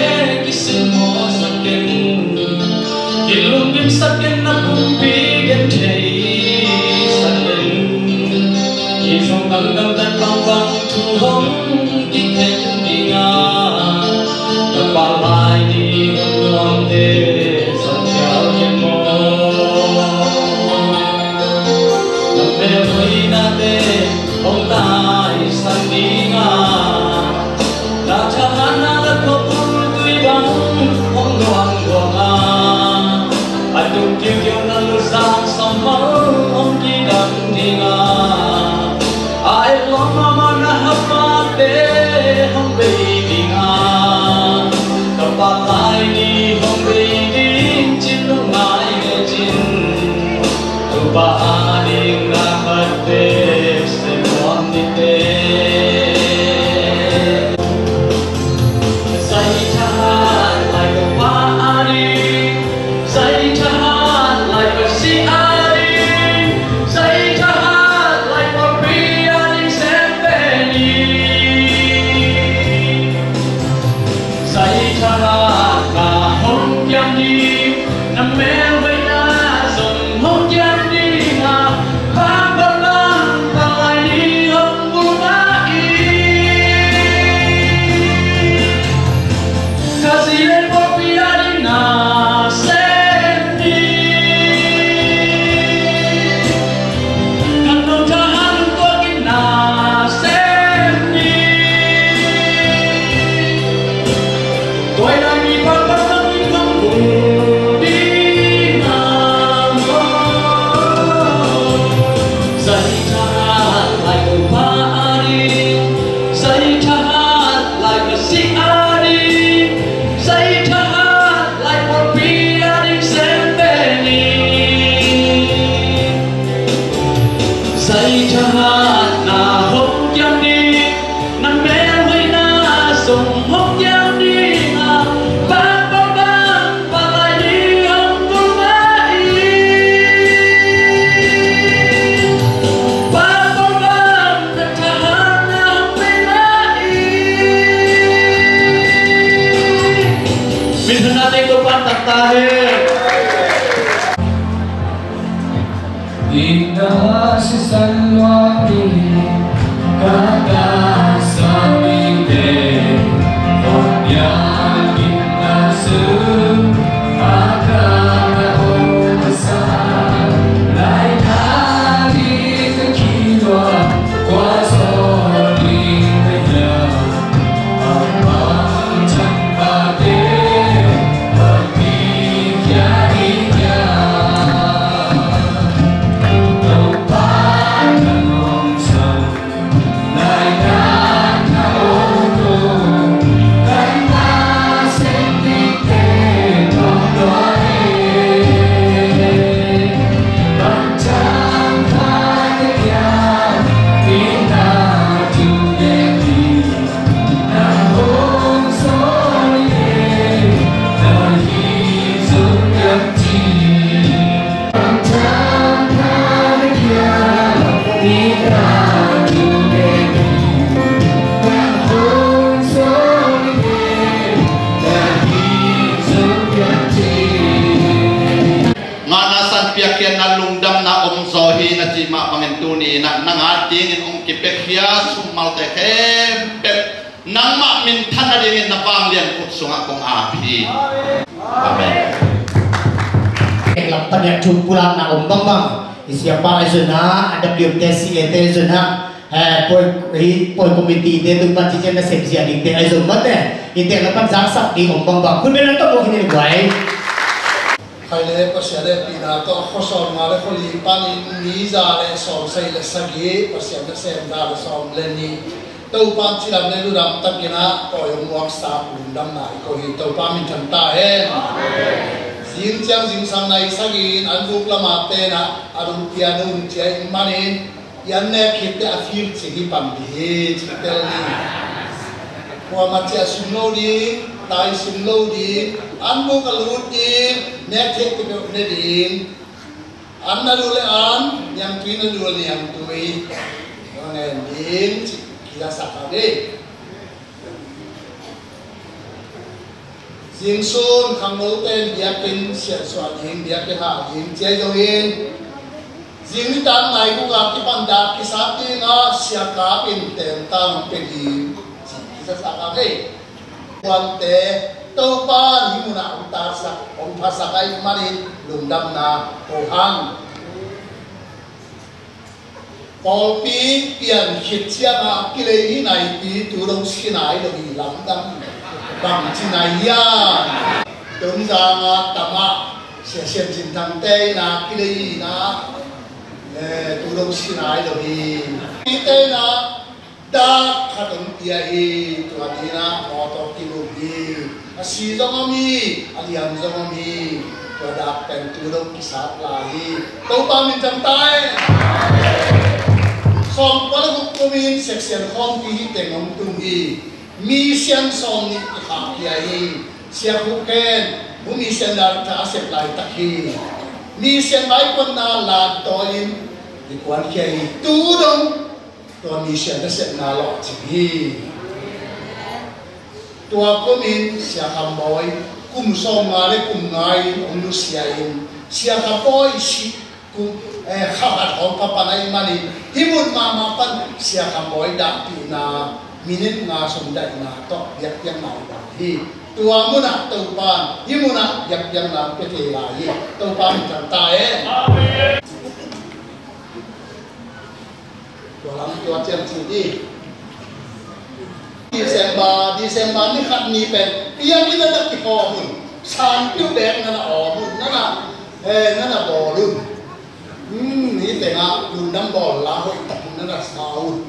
kisimmawhsak keng, kilunggimsak keng, na pumpi gentheisak keng. Kizong dangdang tat bangbang thu hong kikhen ding a, na palai ni hong nuamte zong khial keng maw. Na melhoihnate hong taisan ding a, na thahatna le khuapul tui bang hong luangluang a, a tung kiukiu na luzang sammal hong kidam ding a, a etlawm mahmah na hapate hong bei ding a, ka palai ni hong bei ding cih lungngai lecin, Topa ading na khat bek sem nuam ni teh. Zai thahat lai Topa ading, zai thahat lai Pasian ading, zai thahat lai pawlpi ading sem pen ni. Zai thahatna hong kiam ding, na melhoihna zong hong kiam ding a, bang bang bang palai ni hong bul mah in, Khazih le pawlpi ading na sem ni. Kan nong thahat nong tuak in na sem ni. Tua lai mi bang bang bang in hong bul ding a maw. Zai thahat lai Topa ading, zai thahat lai Khazih ading, zai thahat lai pawlpi ading sem pen ni. Zai thahatna hong kiam ding, na melhoihna zong hong kiam ding a, bang bang bang palai ni hong bul mah in, bang bang bang na thahatna hong bei mah in. Minthanna teng Topa'n tang ta hen. Ina sisan luang ni kata sami te, kong biang ina su, aka na o sa, lai kali ka kilua, kwa so ni ka ya. Ngahna san piakkhiatna lungdamna om zaw hi na cih mah bangin tuni-in ah nang adingin hong kipiakhia summalte khempeuh nangmah minthan nadingin na vanglian khut sungah kong ap hi. Amen. Lam pan ah thu pulakna om bangbang i siapa lai zonna, a W M T C A te zonna, Eh, pawi, hi, pawi committee te tung pan cincian na sem zia ding te ai zong mate. Inntek na pan zangsak ding om bangbang. Khut beng na tawh khin in guai. Khai le Pasian le pina tawh khuasawm nga le khuali panin mi za le sawm sagih le sagih, Pasian na sem za le sawm le nih. Topan cilam le ludam takin a pawi hong muaksa lungdamna i ko hi. Topa min thang ta hen. Zing ciang zingsang nai sagih in an buk lama tenah a lungpia nung ciai manin i an nek khitte a fil cing hi pan dih hi, cih tel ni. Kuamah ciah sum lo ding, tai sum lo ding, an buk a lut ding, nek theih peuhpeuh ne ding. An na duh le an, niangtui na duh le niangtui, na ngen ding, cih kizasak a ding. Zingsun khangnote in biakinn siansuah ding, biakinn hah ding, ciai zo in. Zing nitak nai guk a kipan dak kisat ding a siakap in tenta hong pia ding, ci kisasak a kei. Kuante Topa in hih munah hong taksak, hong phasak ahih manin lungdamna ko hang. Pawlpi pian khit ciangah kilei hi naipi, tu dong si nai lo hi lamdang bang ci nai hiam? Tonzang a tamah Sia Siam Cin Thangte inah kilei hi inah, eh, tu dong si nai lo hi. Pite inah dak khat hong pia hi, tua dinah mawtaw kilum hi. A si zong om hi, a liam zong om hi. Tua dak pen tu dong kisat lai hi. Topa min thang ta hen. Sawmkua le guk kumin section khawmpi hi teng hong tung hi. Mi sian sawm nih i khahkhia hi. Sia Khup Khen bu mi sian dan tha a sep laitak hi. Mi sian vaikuanna lantawi in i kuankhia hi. Tu dong tua mi sia nasepna lawhcing hi. Tua kumin Sia Kham Bawi kum sawmnga le kum nga in hong nusia in, Sia Kham Bawi si kum, eh, kha khat hong pha pan ahih manin hih mun mahmah pan Sia Kham Bawi dahpihna minute nga sung daihna tawh biakpiakna i bang hi. Tua munah Topa in hih munah biakpiakna pia thei lai hi. Topa min thang ta hen. Tua lam tua ciang ci dih. December, December ni khat ni pen piang in na na kikhawm un. Sanpiu bek na na awm un. Na na, eh, na na bawl un. Hmm, ni tengah lungdam bawl la hoih takin na na sa un.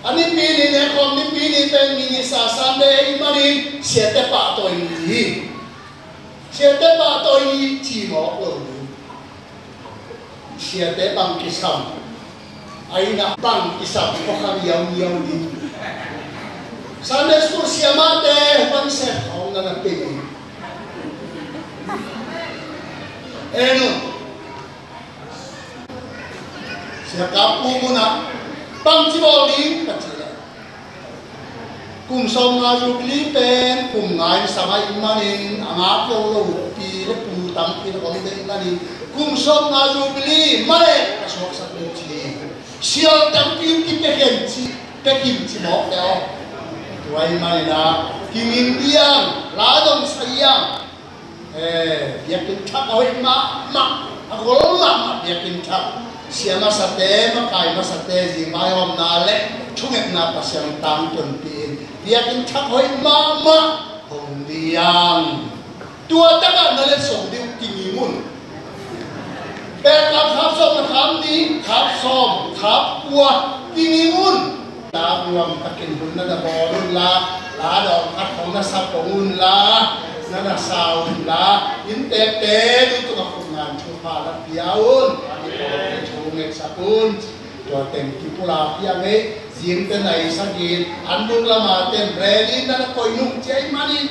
A nipi ni nekhawm nipi ni pen Minister Sunday ahih manin siate pahtawi ni hi. Siate pahtawi ni ci mawk lo ni. Siate bang kisam, a inn ah bang kisam kua kha niauhniau ding. Sunday school siamahte bang sep khawng na na pei ding. En un. Sia Kap Pu munah bang ci bawl ding ka cih leh, kum sawmnga Jubilee pen kum nga in sam ahih manin a ngak lo lo pi le pu tampi na om deih manin kum sawmnga Jubilee malek a suaksak ding ci hi. Sial tampi kipia khin ci, pia khin ci mawk le aw. Tua ahih manin a kinging diang, la dong sa diang, eh, biakinn thak a hoih mahmah, a gol mahmah biakinn thak. Sia masate, makai masate, zingvaihawmna le thungetna Pasian tangtunpih in biakinn thak hoih mahmah hong diang. Tua takah na letsong ding uh kingim un. Pek khap sawm na kham ding, khap sawm, khap kua kingim un. La nuam takin hun na na bawl un la, la dawng khat hong na sa pong un la, na na sa un la, inntekte duh tungah khutngan thupha la pia un. Thungetsak un. Tua teng kipulak piang ei, zingte nai sagih in an buk lama ten rally na na koih nung ciai manin.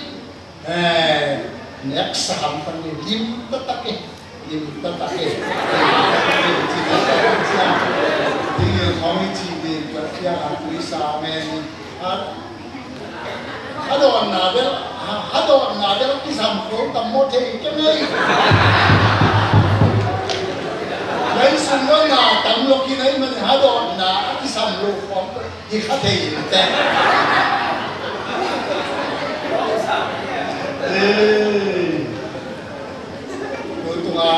Eh, neksa hampan ni lim tatak eh. Lim tatak eh. Lim tatak eh. Ci tatak eh. Ding il khawng i ci ding tatak eh. A tui sa men. A, a dawnna bel, a, a dawnna bel kisam khawng tam maw thei ka ngei. Nai sung lo na tam lo ki nai man a dawnna kisam lo khawng. Hi kha thei in teh. Ei. Tutung a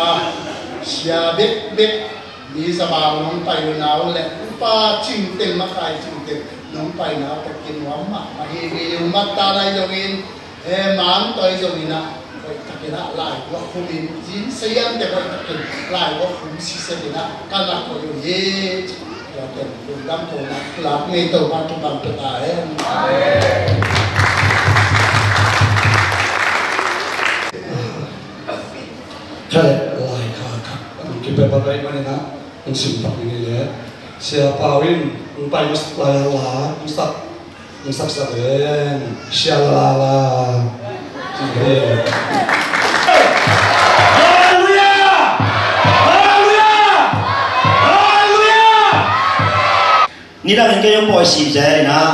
sia bekbek Hi Sabang nong pai lo nau le upa cingteng, makai cingteng nong pai nau tawh kinuam mahmah hi. Video mattana hi zongin, eh, mangtawi zongin ah, hoih takin ah laibu a khumin, zin sayan te hoih takin laibu a khum sisetin ah ka na koih uh hi. Tua ken lungdam tawh na lak ngei, Topa thupha pia ta hen. Kha le lai kha kha. Kipia pa kai manina. Hong sim pak ni le. Sia Pau in hong pai mas lai la, hong sak, hong sak sak en. Sia la la. Halleluiah! Halleluiah! Halleluiah! Nidang in kei hong pawi sim zel in ah,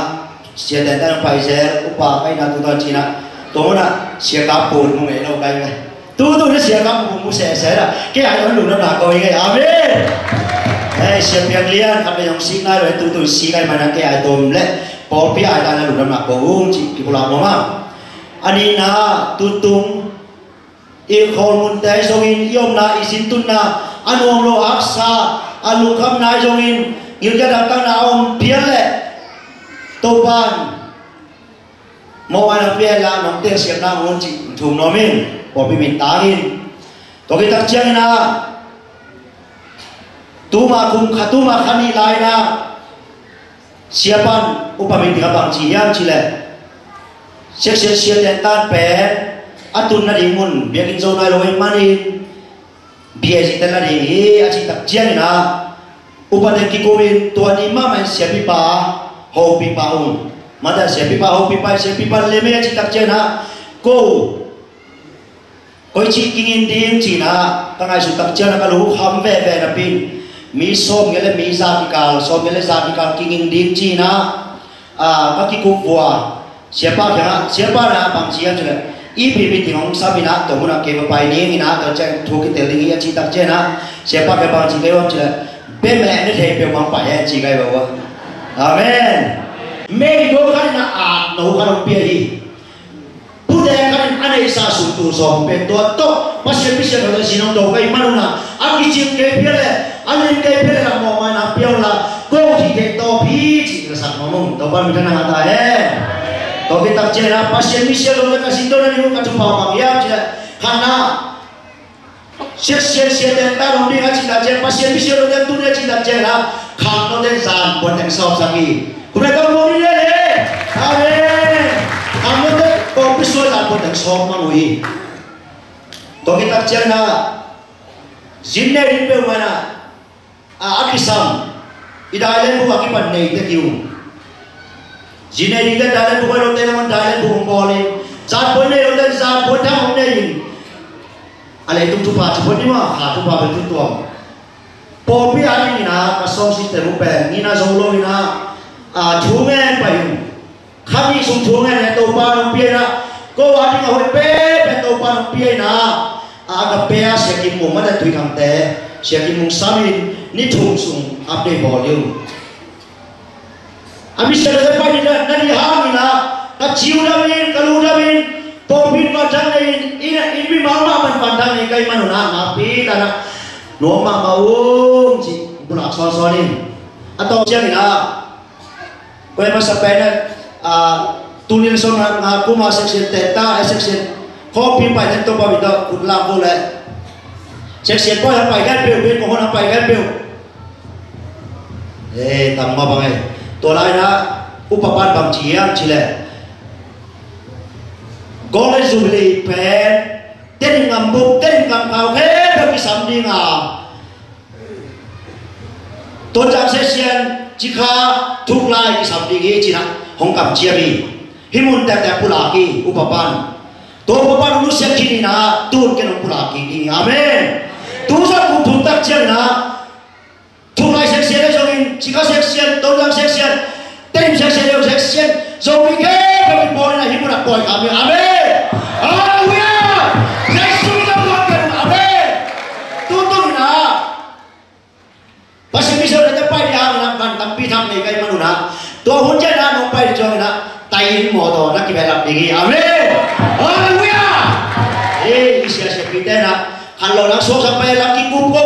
sia tenten hong pai zel, upa kai na tu tawn cin ah, tua mun ah sia kap pun mu ngei lo kai ve. Tu tu na sia kap pun mu seh seh la, kei ai hong lungdam na ko hi ngei. Amen. Hei, sia piak lian, khat ve hong sik nai lo, tu tu sik ai man ah kei ai tom le, pawlpi ai ta na lungdam na ko hong ci, kipulak mawk ma. A nihna, tutung, i khawlmunte zongin, i omna, i sintunna a nuam lo, a haksa, a lungkhamna zongin, ngilkial dangtakna a om phial leh Topa'n mawhmaina pia hen la, nong telsiamna hun cih thum nuam in, pawlpi min tangin. Tua khit tak ciangin ah, tuma kum khat, tuma kha nih lai-in ah, Sia pan upa meeting ah bang ci hiam cih leh, section sia tentan pen a tun nading mun biakinn zo nai lo ahih manin B A C ten nading hi a cih tak ciangin ah, upate kikumin tua ni mahmah in siapipa, hopipa um. Mate siapipa, hopipa, siapipa lem ei a cih tak ciangin ah, ko Koici kingin ding cih na, ka ngaihsut tak ciangin ka lungkham veve napi in, mi sawm ngei le mi za kikal, sawm ngei le za kikal kingin ding cih na, a, ka kikup vua. Siapa kiangah, siapa na bang ci hiam cih leh, ipi meeting hong sam in ah, tua mun ah kei va pai ning in ah, tua ciang thu kitel ding hi a cih tak ciang na, siapa kiang bang ci kei hiam cih leh, bia meh ne thei peuhmah pai hen ci kei va ua. Amen. Mei do khat in ah, a, no khat hong pia hi. Pute khat in a neihsa sum tul sawm pen tua tawh Pasian misial lote sin hong do ka hih manun ah, a kicing kei phial leh a lim kei phial leh la mawhmaina pia un la, ko hih theih tawp hi cih ka sak mawk ung. Topa min thang na ngah ta hen. Tua khit tak ciangin ah Pasian misial lote ka sin dawhna ding uh ka thupha bang hiam cih leh, khatna, Sia, sia, sia teng ta dong ding a cih tak ciang, Pasian misial lote tuni a cih tak ciang a, khangnote zan puan teng sawm sak hi. Kum le tawm mawk ni le le. Amen. Khangnote kawmpi suai zan puan teng sawm mang uh hi. Tua khit tak ciang a, zin nei ding peuhmah in ah, a, a kisam, i dailenbuk a kipan nei tek hi ung. Zin nei dingte dailenbuk hoih lote nangawn dailenbuk hong bawl in, zan puan nei lote zan puan thak hong nei in. A leitung thupha ci phot ni maw, kha thupha bel thu tuam. Pawlpi a dingin ah ka sawngsitte mu pen nina zo lo in ah, a, thu ngen pai ung. Kha nih sung thu ngen in Topa nong pia in ah, ko a ding a hoih pen pen Topa nong pia in ah, a, Agape a Sia Kim Mung mate Tuithangte, Sia Kim Mung sam in ni thum sung update bawl hi ung. A misial lote pai ni na, na ni hang in ah, ka ci uh dam in, ka lu dam in, pawlpi in vanthang nei in, in, in mimal mahmah in vanthang nei ka hih manun ah, nakpi tak in ah nuam mahmah ung cih pulak sawnsawn in. A tawp ciangin ah, Koi masa pen a, ah, tuni le sawm nga, nga kum a section te ta, eh, section khawmpi pai ten Topa min tawh khut lak ko le. Section pawi a pai kan peuh, peuh, kong hon a pai kan peuh. Eh, tam mah bang eh. Tua lai-in ah, upa pan bang ci hiam cih leh, Golden Jubilee pen, Tedim ngambuk, Tedim gam khempeuh kisam ding a, Tonzang section, Cikha, Thuklai kisam ding hi ci-in ah hong kamciam hi. Hih mun tektek pulak hi, upa pan. Tua upa pan hong nusiat khin in ah, tu-in ken hong pulak kik ding hi. Amen. Tu zah kum thum tak ciangin ah, Thuklai section le zongin, Cikha section, Tonzang section, Tedim section, Leilung section, Zomi khempeuh in bawl in ah hih mun ah pawi kha hi. Amen. Halleluiah. Jesu min tawh pawi kha hi. Amen. Tu tung in ah, Pasian misial lote pai ding hangin ah van tampi thak nei ka hih manun ah, tua hun ciang ah nong pai ding ciangin ah, tai in mawtaw na kibehlap ding hi. Amen. Halleluiah. Eh, i sia siapite in ah, khan lo nak suaksak pai la kikup ko.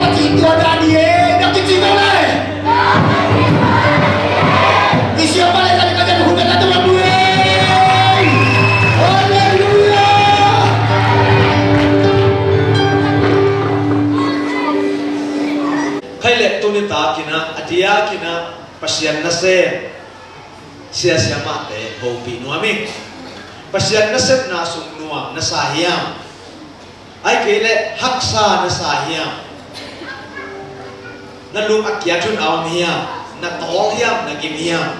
Pasian tua dan hi e, na kici ko le. I siapa le kan ka jan hun ka tua bu e. Hallelujah. Khai le tuni takin a, a diakin a, Pasian nasep siasia mahte hopih nuam ing. Pasian nasepna sung nuam na sa hiam? Ahih kei leh haksa na sa hiam? Na lung a kiat hun a om hiam? Na tawl hiam? Na gim hiam?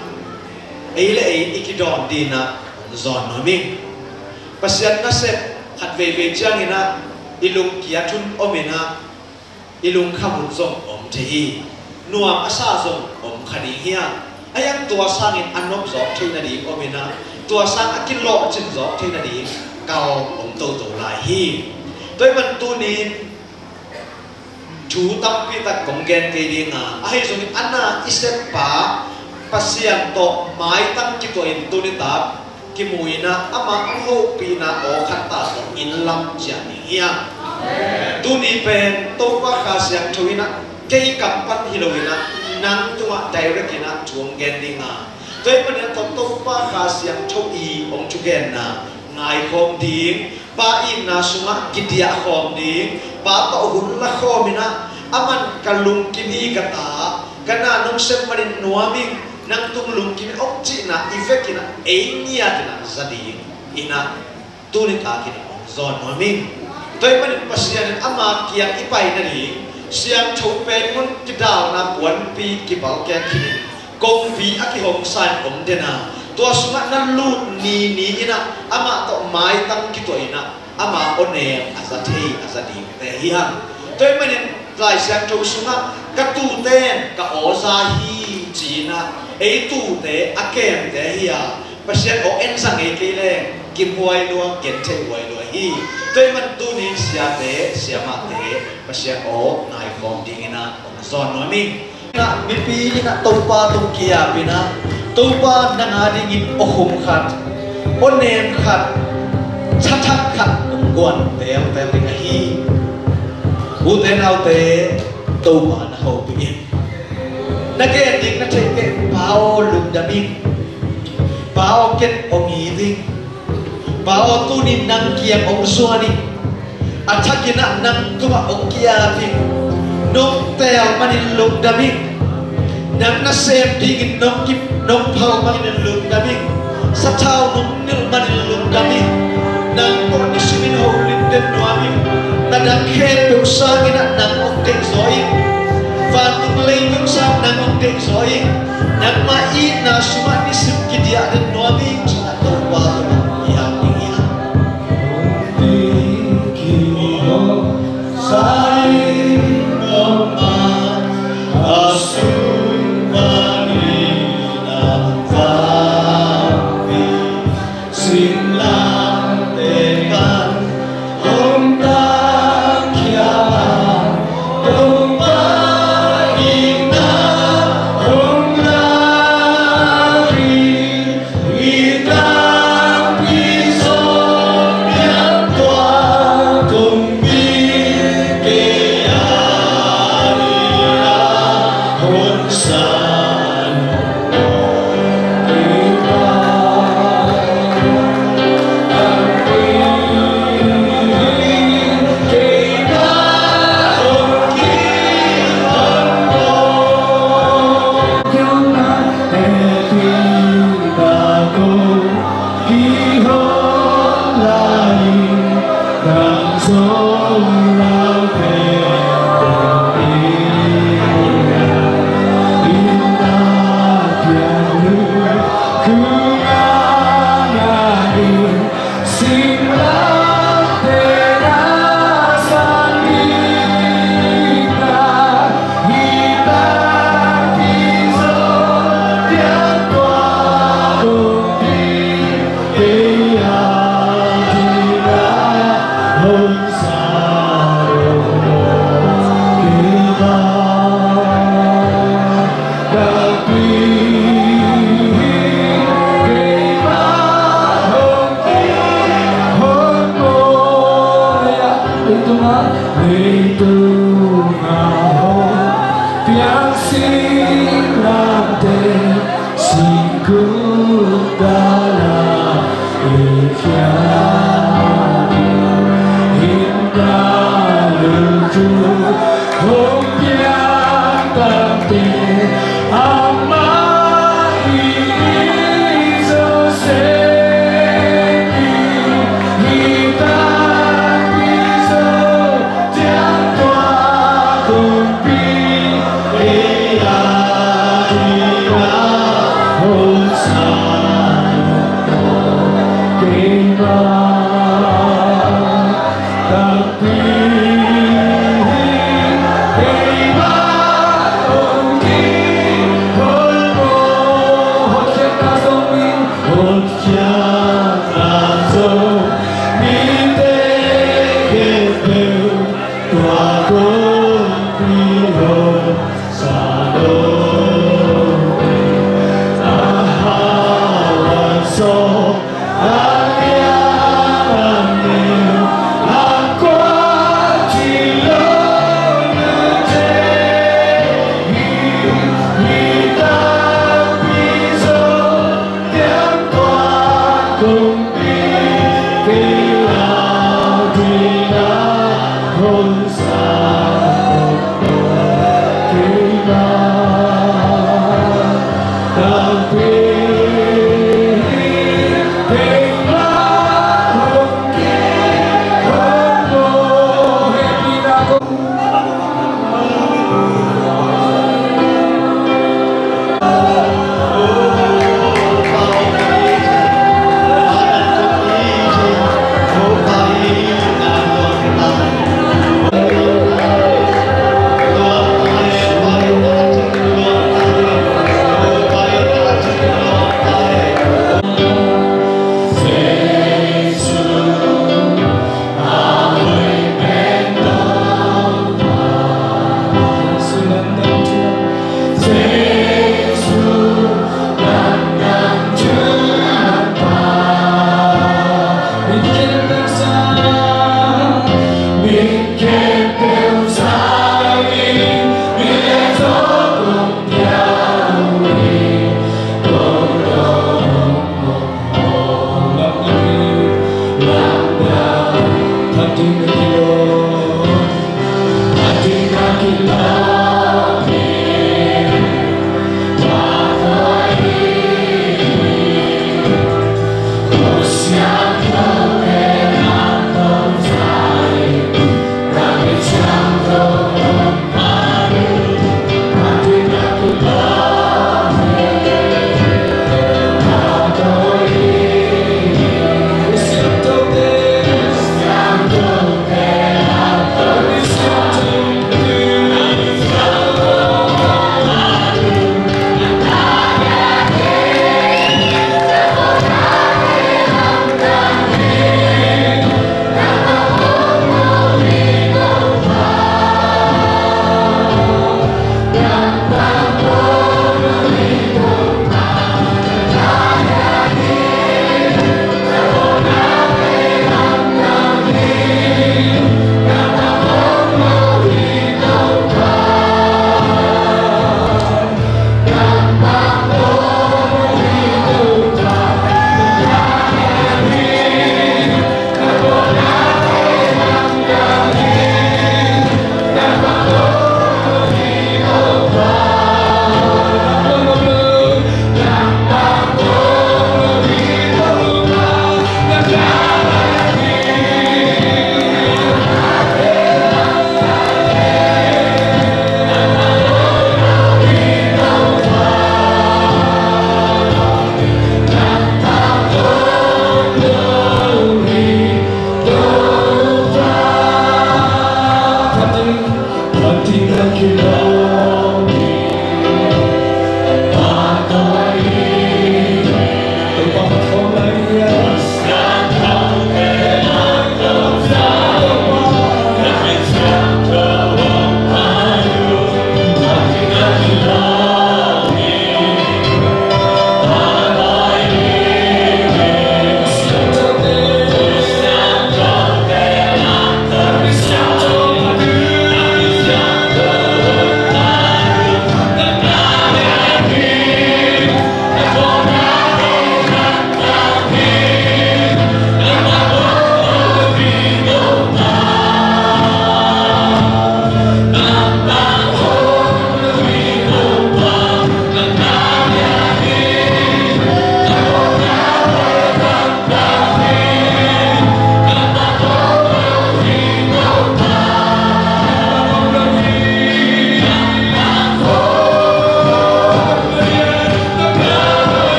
Ei le ei i kidawn dingin a zawn nuam ing. Pasian nasep khat veivei ciangin a i lung kiat hun om in a, i lungkham hun zong om thei hi. nuam a sa zong om kha ding hi a, a hiang tua sangin a nop zawk theih nading om in ah, tua sang a kilawhcin zawk theih nading kal om toto lai hi. Tua ahih man tunin thu tampi tak kong gen kei ding a, ahi zongin a na i seppa Pasian tawh maitang kituah in tuni tak kimu in ah, ama hong hopihna aw khat ta tawh in lam ciah ding hi a. Tuni pen Topa Kha Siangtho in ah kei kam pan hi lo in ah, nang tungah direct in ah thu hong gen ding a, tua ahih manin ah tawh Topa Kha Siangtho i hong thugenna ngaikhawm ding, Pa itna sungah kidiah khawm ding, Pa tawh hun la khawm in ah, aman ka lungkim hi ka ta, ka na nong sem manin nuam ing, nang tung lungkim ing hong cihna i vekin ah ei ngiat in ah za ding in ah, tuni takin ah hong zawn nuam ing. Tua ahih manin Pasian in ama kiang i pai nading, siangtho pen mun kidalna puanpi kipalkek khin in, kongpi a kihong sa in om den a, tua sungah na lut ni ni in ah, amah tawh maitang kituah in ah, ama aw nem a za thei a za dingte hi hang. Tua ahih manin Lai Siangtho sungah ka tute in ka aw za hi ci in ah, ei tute a kemte hi a, Pasian aw en za ngei kei leng kimhuai lua, genthei huai lua hi. Tua ahih man tuni siate siamahte Pasian aw ngaikhawm ding in ah hong zawn nuam ing. Na mipi in ah Topa tung ki-ap in ah, Topa nang a dingin aw khum khat, aw nem khat, tha thak khat hong guan teitei ding ahi. Ute naute, Topa na hopih in. Na gen ding na theih teh, Pa aw lungdam ing, Pa aw ken hong it ing, Pa aw tunin nang kiang hong zuan ing, a thak in ah nang tungah hong ki-ap ing, nong teel manin lungdam ing, nang nasem dingin nong ki, nong phal manin lungdam ing, sathau nong nilh manin lungdam ing, nang tawh nisimin holim den nuam ing, na dang khempeuh sangin ah nang hong deih zaw ing, vantung leitung sang nang hong deih zaw ing, nangmah itna sungah nisim kidiah den nuam ing ci-in ah Topa tungah i-ap ding hi hang.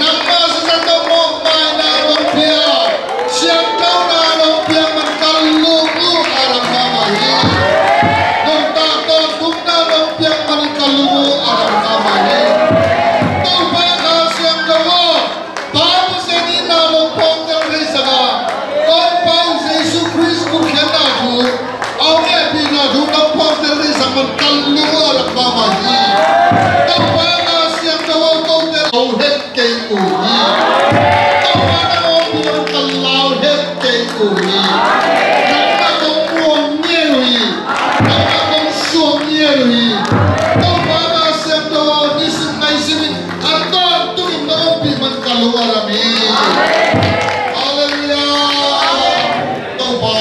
Nangmah sisan tawh mawhmaina nong pia, siangthouna nong piak man ka lung uh a rak mahmah hi. Nuntak tawntungna nong piak man ka lung uh a rak mahmah hi. Topa Kha Siangtho aw, Pa Pasian in na nong phawktel theisak a, Kong Pa uh Jesu Khrist gupkhiatna thu, a hong hehpihna thu nong phawktel theisak man ka lung uh a rak mahmah hi. Topa Kha Siangtho aw, kote lau het kei uh hi. Topa nang hong pi man ka lau het kei uh hi. Nangmah kong muang ngiat uh hi. Nangmah kong suak ngiat uh hi. Topa Kha Siangtho aw, nisim naisim in a tawntung in nong ompih man ka lung a lam hi. Halleluiah. Topa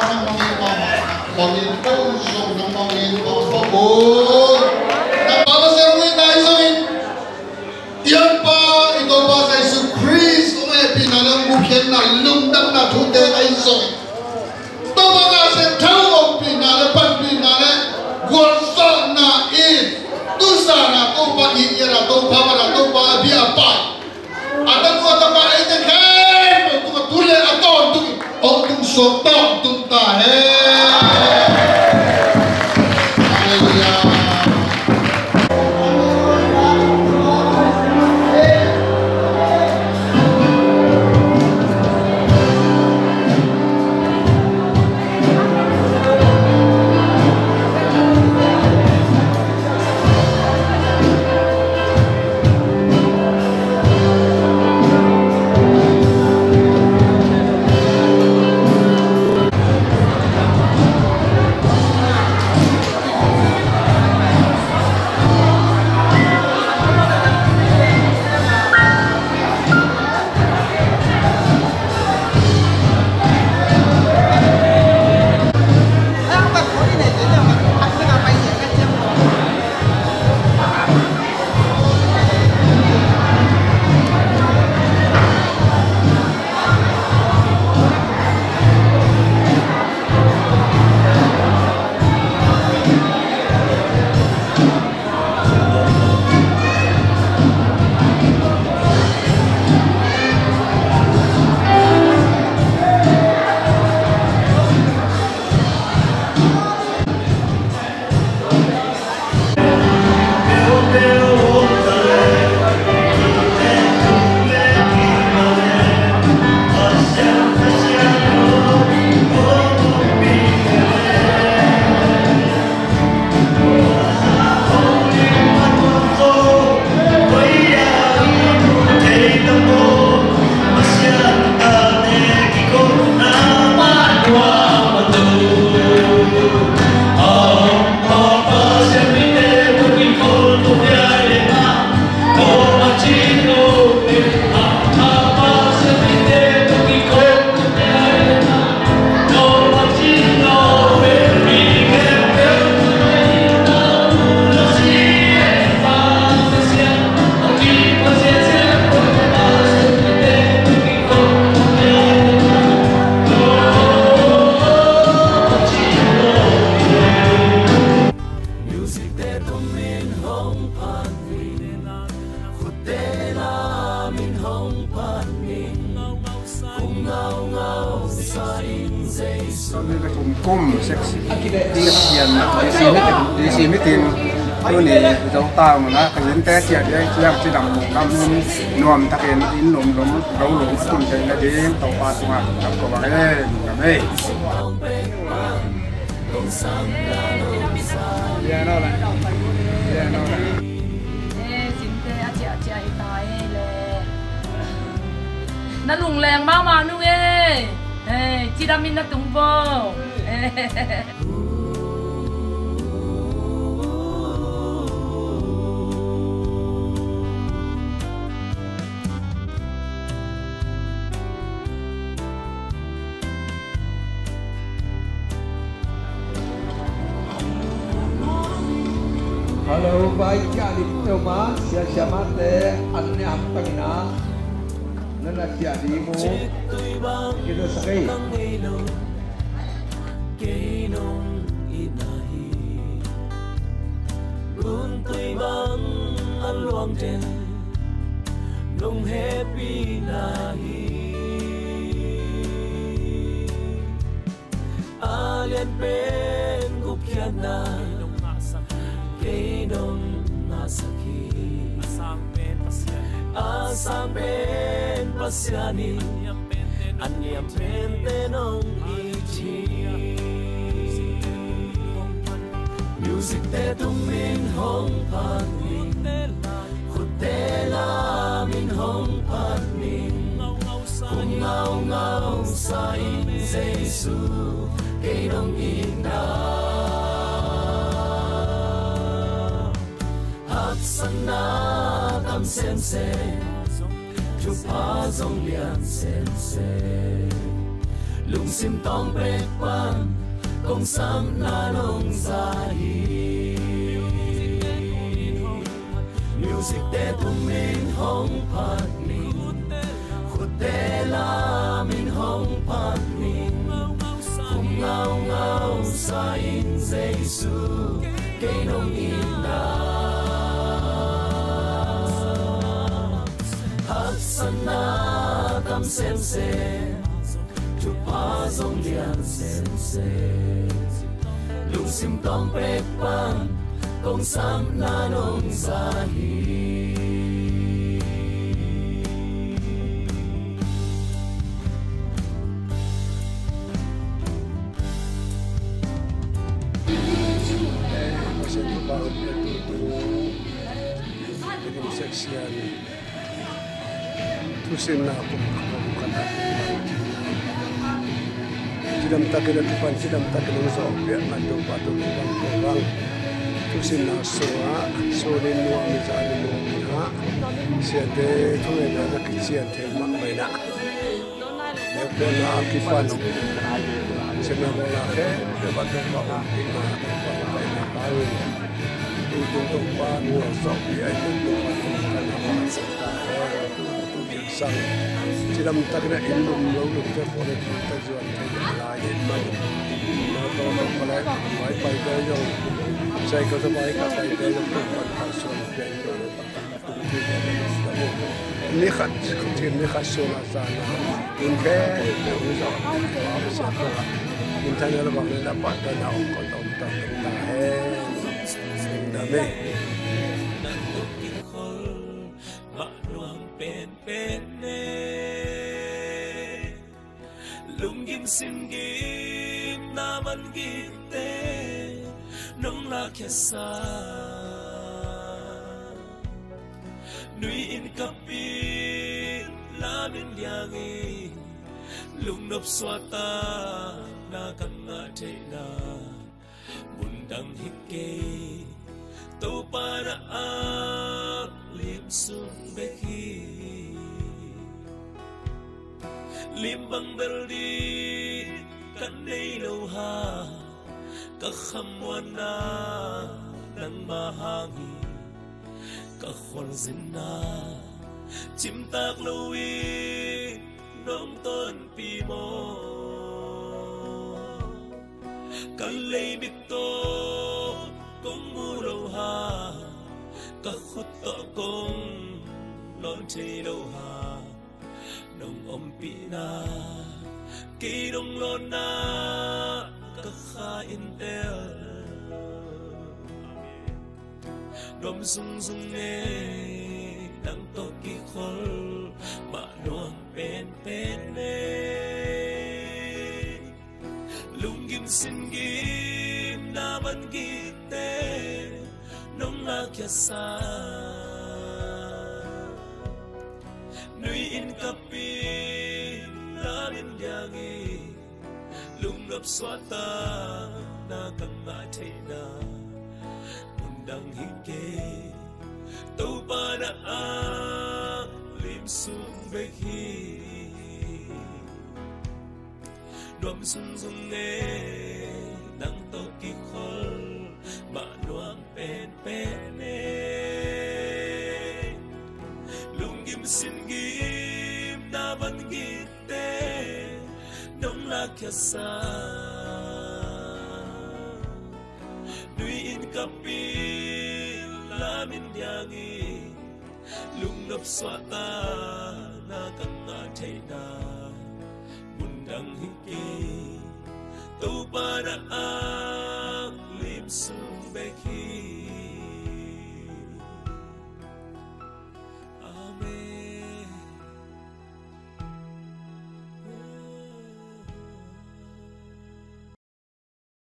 nang mangin mama, mangin ko zong nang mangin mama ko. Nang mama siang win nai zong in. I Honpa, i Topa Jesu Khrist hong hehpihna le hong gupkhiatna lungdamna thute ahi zongin, Topa Kha Siangtho ompihna le panpihna le gualzawhna in tuzan a Topa it a, Topa man a, Topa a bia a pai, a tanu a tapa eite khempeuh tungah tu le a tawntung in hong tung suak tawntung ta hen. Halleluiah. Te tung min hong phat ning, khutte la min hong phat ning, kung ngaungau sa in Jesu. Tuni le kumkum seksi, seksi an, seksi mitin, seksi mitin. Tuni Zotau na ka linte cia dia ciang cidam lam nuam takin in lum lum lo lum tun te na ding Topa tunga kong ko bang e, amen. Eh, sinte a ciahciah hi ta e le. Na lungleng mahmah nung e. Eh, cidamin na tung bo. Eh. Hello, bai kia di tu ma, sia sia mate, anne am tangina, nana kia di mu, kita sakai. Kei nong itna hi, guntui bang a luang den, nong hehpihna hi. A lian pen gupkhiatna, kei nong ngahsak hi. A sang pen Pasian in, a niam pente nong it hi. Music te tung min hong phat ning, khutte la min hong phat ning, kung ngaungau sa in Jesu, kei nong itna. Haksatna tam semsem, thupha zong lian semsem, lungsim tawng pek pan kong sapna nong za hi. Music te tung min hong phat ning, khutte la min hong phat ning, kung ngaungau sa in Jesu, kei nong itna. Haksatna tam semsem, thupha zong lian semsem, lungsim tawng pek pan kong sapna nong za hi. Section. Thusinna kum khat a cidam takin a kipan cidam takin hong zawhpiakna Topa tung bang ko bang. Thusinna sungah sunin nuam i zanin nuam i hah siate thungetna na kician thei mah mai na. Nekpena a kipan sena bawla khe beba Topa umpihna Topa umpihna kawin tuntun Topa nuam zawhpih ai tun Topa tung kan a sang cidam takin a inn lum lo lum te khawh le tung ta zuan thei lai hi man. Na tawh tawh palai pai pai te zong cycle tawh pai ka pai te zong tawh pan kha suan pian tawh le taktak na tung ti te le tung ta mu. Ni khat khat ni khat suan a sa na tun khe te hu zong pa hu sa tawh a min than a la bang le la pa ta na ong ko tawh ta ta he. Dame. Mah nuam penpen ne. Lunggim singgim na man gimte nong lakkhiatsa. Nui in kapin lamin liangi lungnop suahtakna kan ngah theihna. Mundang hi kei Topa na a lim sung bek hi. Lim bang bel ding kan nei lo ha. Ka khamuanna nangma hang hi. Ka khualzinna cimtak lo in nong tonpih maw? Ka leimik tawh Kong mu lo ha, ka khut tawh kong lawn thei lo ha, nong ompihna kei nong lawnna ka kha in tel. Nuam zungzung ngei nang tawh kikhol mah nuam penpen ngei. Lunggim singim na van gikte nong lakkhiatsa. Nui in kapin lamin diangin lungnop suahtakna ka ngah theihna mundang hi kei. Topa na a lim sung bek hi. Nuam zungzung ngei nang tawh kikhol mah nuam penpen ngei. Lunggim singim na van gikte nong lakkhiatsa. Nui in kapin lamin diangin lungnop suahtakna ka ngah theihna